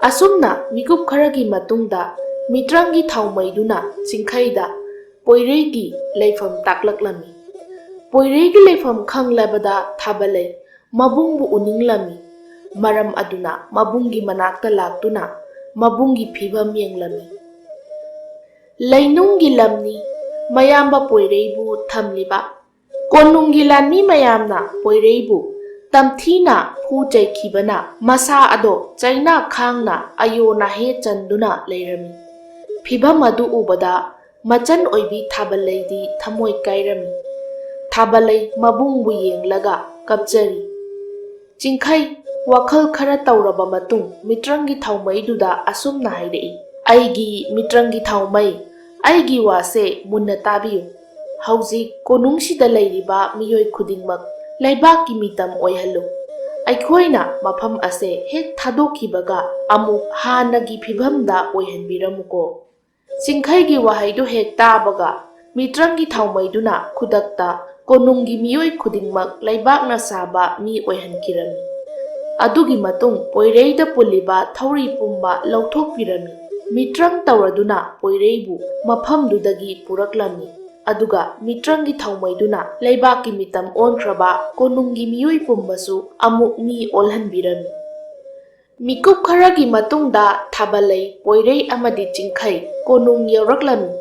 ꯑꯁꯨꯝꯅ ꯃꯤꯀꯨꯞ ꯈꯔꯒꯤ ꯃꯇꯨꯡꯗ ꯃꯤꯇ꯭ꯔꯪꯒꯤ ꯊꯥꯎꯃꯩꯗꯨꯅ ꯆꯤꯡꯈꯩꯗ ꯄꯣꯏꯔꯩꯒꯤ ꯂꯩꯐꯝ ꯇꯥꯛꯂꯛꯂꯝꯃꯤ꯫ ꯄꯣꯏꯔꯩꯒꯤ ꯂꯩꯐꯝ ꯈꯪꯂꯕꯗ ꯊꯥꯕꯂꯩ ꯃꯕꯨꯡꯕꯨ ꯎꯅꯤꯡꯂꯝꯃꯤ꯫ ꯃꯔꯝ ꯑꯗꯨꯅ ꯃꯕꯨꯡꯒꯤ ꯃꯅꯥꯛꯇ ꯂꯥꯛꯇꯨꯅ ꯃꯕꯨꯡꯒꯤ ꯐꯤꯕꯝ ꯌꯦꯡꯂꯝꯃꯤ꯫ ꯂꯩꯅꯨꯡꯒꯤ ꯂꯝꯅꯤ ꯃꯌꯥꯝꯕ ꯄꯣꯏꯔꯩꯕꯨ ꯊꯝꯂꯤꯕ꯫ ꯀꯣꯅꯨꯡꯒꯤ ꯂꯥꯟꯃꯤ ꯃꯌꯥꯝꯅ ꯄꯣꯏꯔꯩꯕꯨ ꯇꯝꯊꯤꯅ ꯐꯨ ꯆꯩꯈꯤꯕꯅ ꯃꯁꯥ ꯑꯗꯣ ꯆꯩꯅꯥ ꯈꯥꯡꯅ ꯑꯌꯣ ꯅꯥꯍꯦ ꯆꯟꯗꯨꯅ ꯂꯩꯔꯝꯃꯤ꯫ ꯐꯤꯕꯝ ꯑꯗꯨ ꯎꯕꯗ ꯃꯆꯟ ꯑꯣꯏꯕꯤ ꯊꯥꯕꯂꯩꯗꯤ ꯊꯃꯣꯏ ꯀꯥꯏꯔꯝꯃꯤ꯫ ꯊꯥꯕꯂꯩ ꯃꯕꯨꯡꯕꯨ ꯌꯦꯡꯂꯒ ꯀꯞꯆꯔꯤ꯫ ꯆꯤꯡꯈꯩ ꯋꯥꯈꯜ ꯈꯔ ꯇꯧꯔꯕ ꯃꯇꯨꯡ ꯃꯤꯇ꯭ꯔꯪꯒꯤ ꯊꯥꯎꯃꯩꯗꯨꯗ ꯑꯁꯨꯝꯅ ꯍꯥꯏꯔꯛꯏ, "ꯑꯩꯒꯤ ꯃꯤꯇ꯭ꯔꯪꯒꯤ ꯊꯥꯎꯃꯩ, ꯑꯩꯒꯤ ꯋꯥꯁꯦ ꯃꯨꯟꯅ ꯇꯥꯕꯤꯌꯨ꯫ ꯍꯧꯖꯤꯛ ꯀꯣꯅꯨꯡꯁꯤꯗ ꯂꯩꯔꯤꯕ ꯃꯤꯑꯣꯏ ꯈꯨꯗꯤꯡꯃꯛ ꯂꯩꯕꯥꯛꯀꯤ ꯃꯤꯇꯝ ꯑꯣꯏꯍꯜꯂꯨ꯫ ꯑꯩꯈꯣꯏꯅ ꯃꯐꯝ ꯑꯁꯦ ꯍꯦꯛ ꯊꯥꯗꯣꯛꯈꯤꯕꯒ ꯑꯃꯨꯛ ꯍꯥꯟꯅꯒꯤ ꯐꯤꯕꯝꯗ ꯑꯣꯏꯍꯟꯕꯤꯔꯝꯃꯨꯀꯣ꯫" ꯆꯤꯡꯈꯩꯒꯤ ꯋꯥꯍꯩꯗꯨ ꯍꯦꯛ ꯇꯥꯕꯒ ꯃꯤꯇ꯭ꯔꯪꯒꯤ ꯊꯥꯎꯃꯩꯗꯨꯅ ꯈꯨꯗꯛꯇ ꯀꯣꯅꯨꯡꯒꯤ ꯃꯤꯑꯣꯏ ꯈꯨꯗꯤꯡꯃꯛ ꯂꯩꯕꯥꯛꯅ ꯁꯥꯕ ꯃꯤ ꯑꯣꯏꯍꯟꯈꯤꯔꯝꯃꯤ꯫ ꯑꯗꯨꯒꯤ ꯃꯇꯨꯡ ꯄꯣꯏꯔꯩꯗ ꯄꯨꯜꯂꯤꯕ ꯊꯧꯔꯤ ꯄꯨꯝꯕ ꯂꯧꯊꯣꯛꯄꯤꯔꯝꯃꯤ꯫ ꯃꯤꯇ꯭ꯔꯪ ꯇꯧꯔꯗꯨꯅ ꯄꯣꯏꯔꯩꯕꯨ ꯃꯐꯝꯗꯨꯗꯒꯤ ꯄꯨꯔꯛꯂꯝꯃꯤ꯫ ꯑꯗꯨꯒ ꯃꯤꯇ꯭ꯔꯪꯒꯤ ꯊꯥꯎꯃꯩꯗꯨꯅ ꯂꯩꯕꯥꯛꯀꯤ ꯃꯤꯇꯝ ꯑꯣꯟꯈ꯭ꯔꯕ ꯀꯣꯅꯨꯡꯒꯤ ꯃꯤꯑꯣꯏ ꯄꯨꯝꯕꯁꯨ ꯑꯃꯨꯛ ꯃꯤ ꯑꯣꯜꯍꯟꯕꯤꯔꯝꯃꯤ꯫ ꯃꯤꯀꯨꯞ ꯈꯔꯒꯤ ꯃꯇꯨꯡꯗ ꯊꯥꯕꯂꯩ, ꯄꯣꯏꯔꯩ ꯑꯃꯗꯤ ꯆꯤꯡꯈꯩ ꯀꯣꯅꯨꯡ ꯌꯧꯔꯛꯂꯝꯃꯤ꯫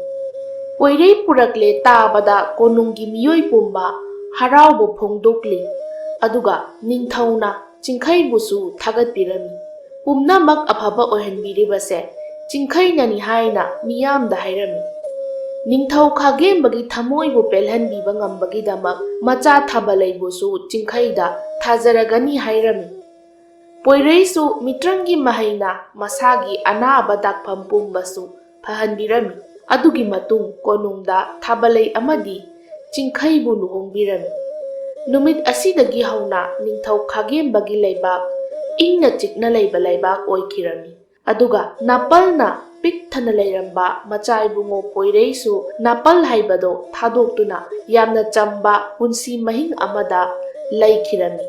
ꯄꯣꯏꯔꯩ ꯄꯨꯔꯛꯂꯦ ꯇꯥꯕꯗ ꯀꯣꯅꯨꯡꯒꯤ ꯃꯤꯑꯣꯏ ꯄꯨꯝꯕ ꯍꯔꯥꯎꯕ ꯐꯣꯡꯗꯣꯛꯂꯤ꯫ ꯑꯗꯨꯒ ꯅꯤꯡꯊꯧꯅ ꯆꯤꯡꯈꯩꯕꯨꯁꯨ ꯊꯥꯒꯠꯄꯤꯔꯝꯃꯤ꯫ ꯄꯨꯝꯅꯃꯛ ꯑꯐꯕ ꯑꯣꯏꯍꯟꯕꯤꯔꯤꯕꯁꯦ ꯆꯤꯡꯈꯩꯅꯅꯤ ꯍꯥꯏꯅ ꯃꯤꯌꯥꯝꯗ ꯍꯥꯏꯔꯝꯃꯤ꯫ ꯅꯤꯡꯊꯧ ꯈꯥꯒꯦꯝꯕꯒꯤ ꯊꯃꯣꯏꯕꯨ ꯄꯦꯜꯍꯟꯕꯤꯕ ꯉꯝꯕꯒꯤꯗꯃꯛ ꯃꯆꯥ ꯊꯥꯕꯂꯩꯕꯨꯁꯨ ꯆꯤꯡꯈꯩꯗ ꯊꯥꯖꯔꯒꯅꯤ ꯍꯥꯏꯔꯝꯃꯤ꯫ ꯄꯣꯏꯔꯩꯁꯨ ꯃꯤꯇ꯭ꯔꯪꯒꯤ ꯃꯍꯩꯅ ꯃꯁꯥꯒꯤ ꯑꯅꯥꯕ ꯗꯥꯛꯐꯝ ꯄꯨꯝꯕꯁꯨ ꯐꯍꯟꯕꯤꯔꯝꯃꯤ꯫ ꯑꯗꯨꯒꯤ ꯃꯇꯨꯡ ꯀꯣꯅꯨꯡꯗ ꯊꯥꯕꯂꯩ ꯑꯃꯗꯤ ꯆꯤꯡꯈꯩꯕꯨ ꯂꯨꯍꯣꯡꯕꯤꯔꯝꯃꯤ꯫ ꯅꯨꯃꯤꯠ ꯑꯁꯤꯗꯒꯤ ꯍꯧꯅ ꯅꯤꯡꯊꯧ ꯈꯥꯒꯦꯝꯕꯒꯤ ꯂꯩꯕꯥꯛ ꯏꯪꯅ ꯆꯤꯛꯅ ꯂꯩꯕ ꯂꯩꯕꯥꯛ ꯑꯣꯏꯈꯤꯔꯝꯃꯤ꯫ ꯑꯗꯨꯒ ꯅꯥꯄꯜꯅ ꯄꯤꯛ ꯊꯟꯅ ꯂꯩꯔꯝꯕ ꯃꯆꯥ ꯏꯕꯨꯡꯉꯣ ꯄꯣꯏꯔꯩꯁꯨ ꯅꯥꯄꯜ ꯍꯥꯏꯕꯗꯣ ꯊꯥꯗꯣꯛꯇꯨꯅ ꯌꯥꯝꯅ ꯆꯝꯕ ꯄꯨꯟꯁꯤ ꯃꯍꯤꯡ ꯑꯃꯗ ꯂꯩꯈꯤꯔꯝꯃꯤ꯫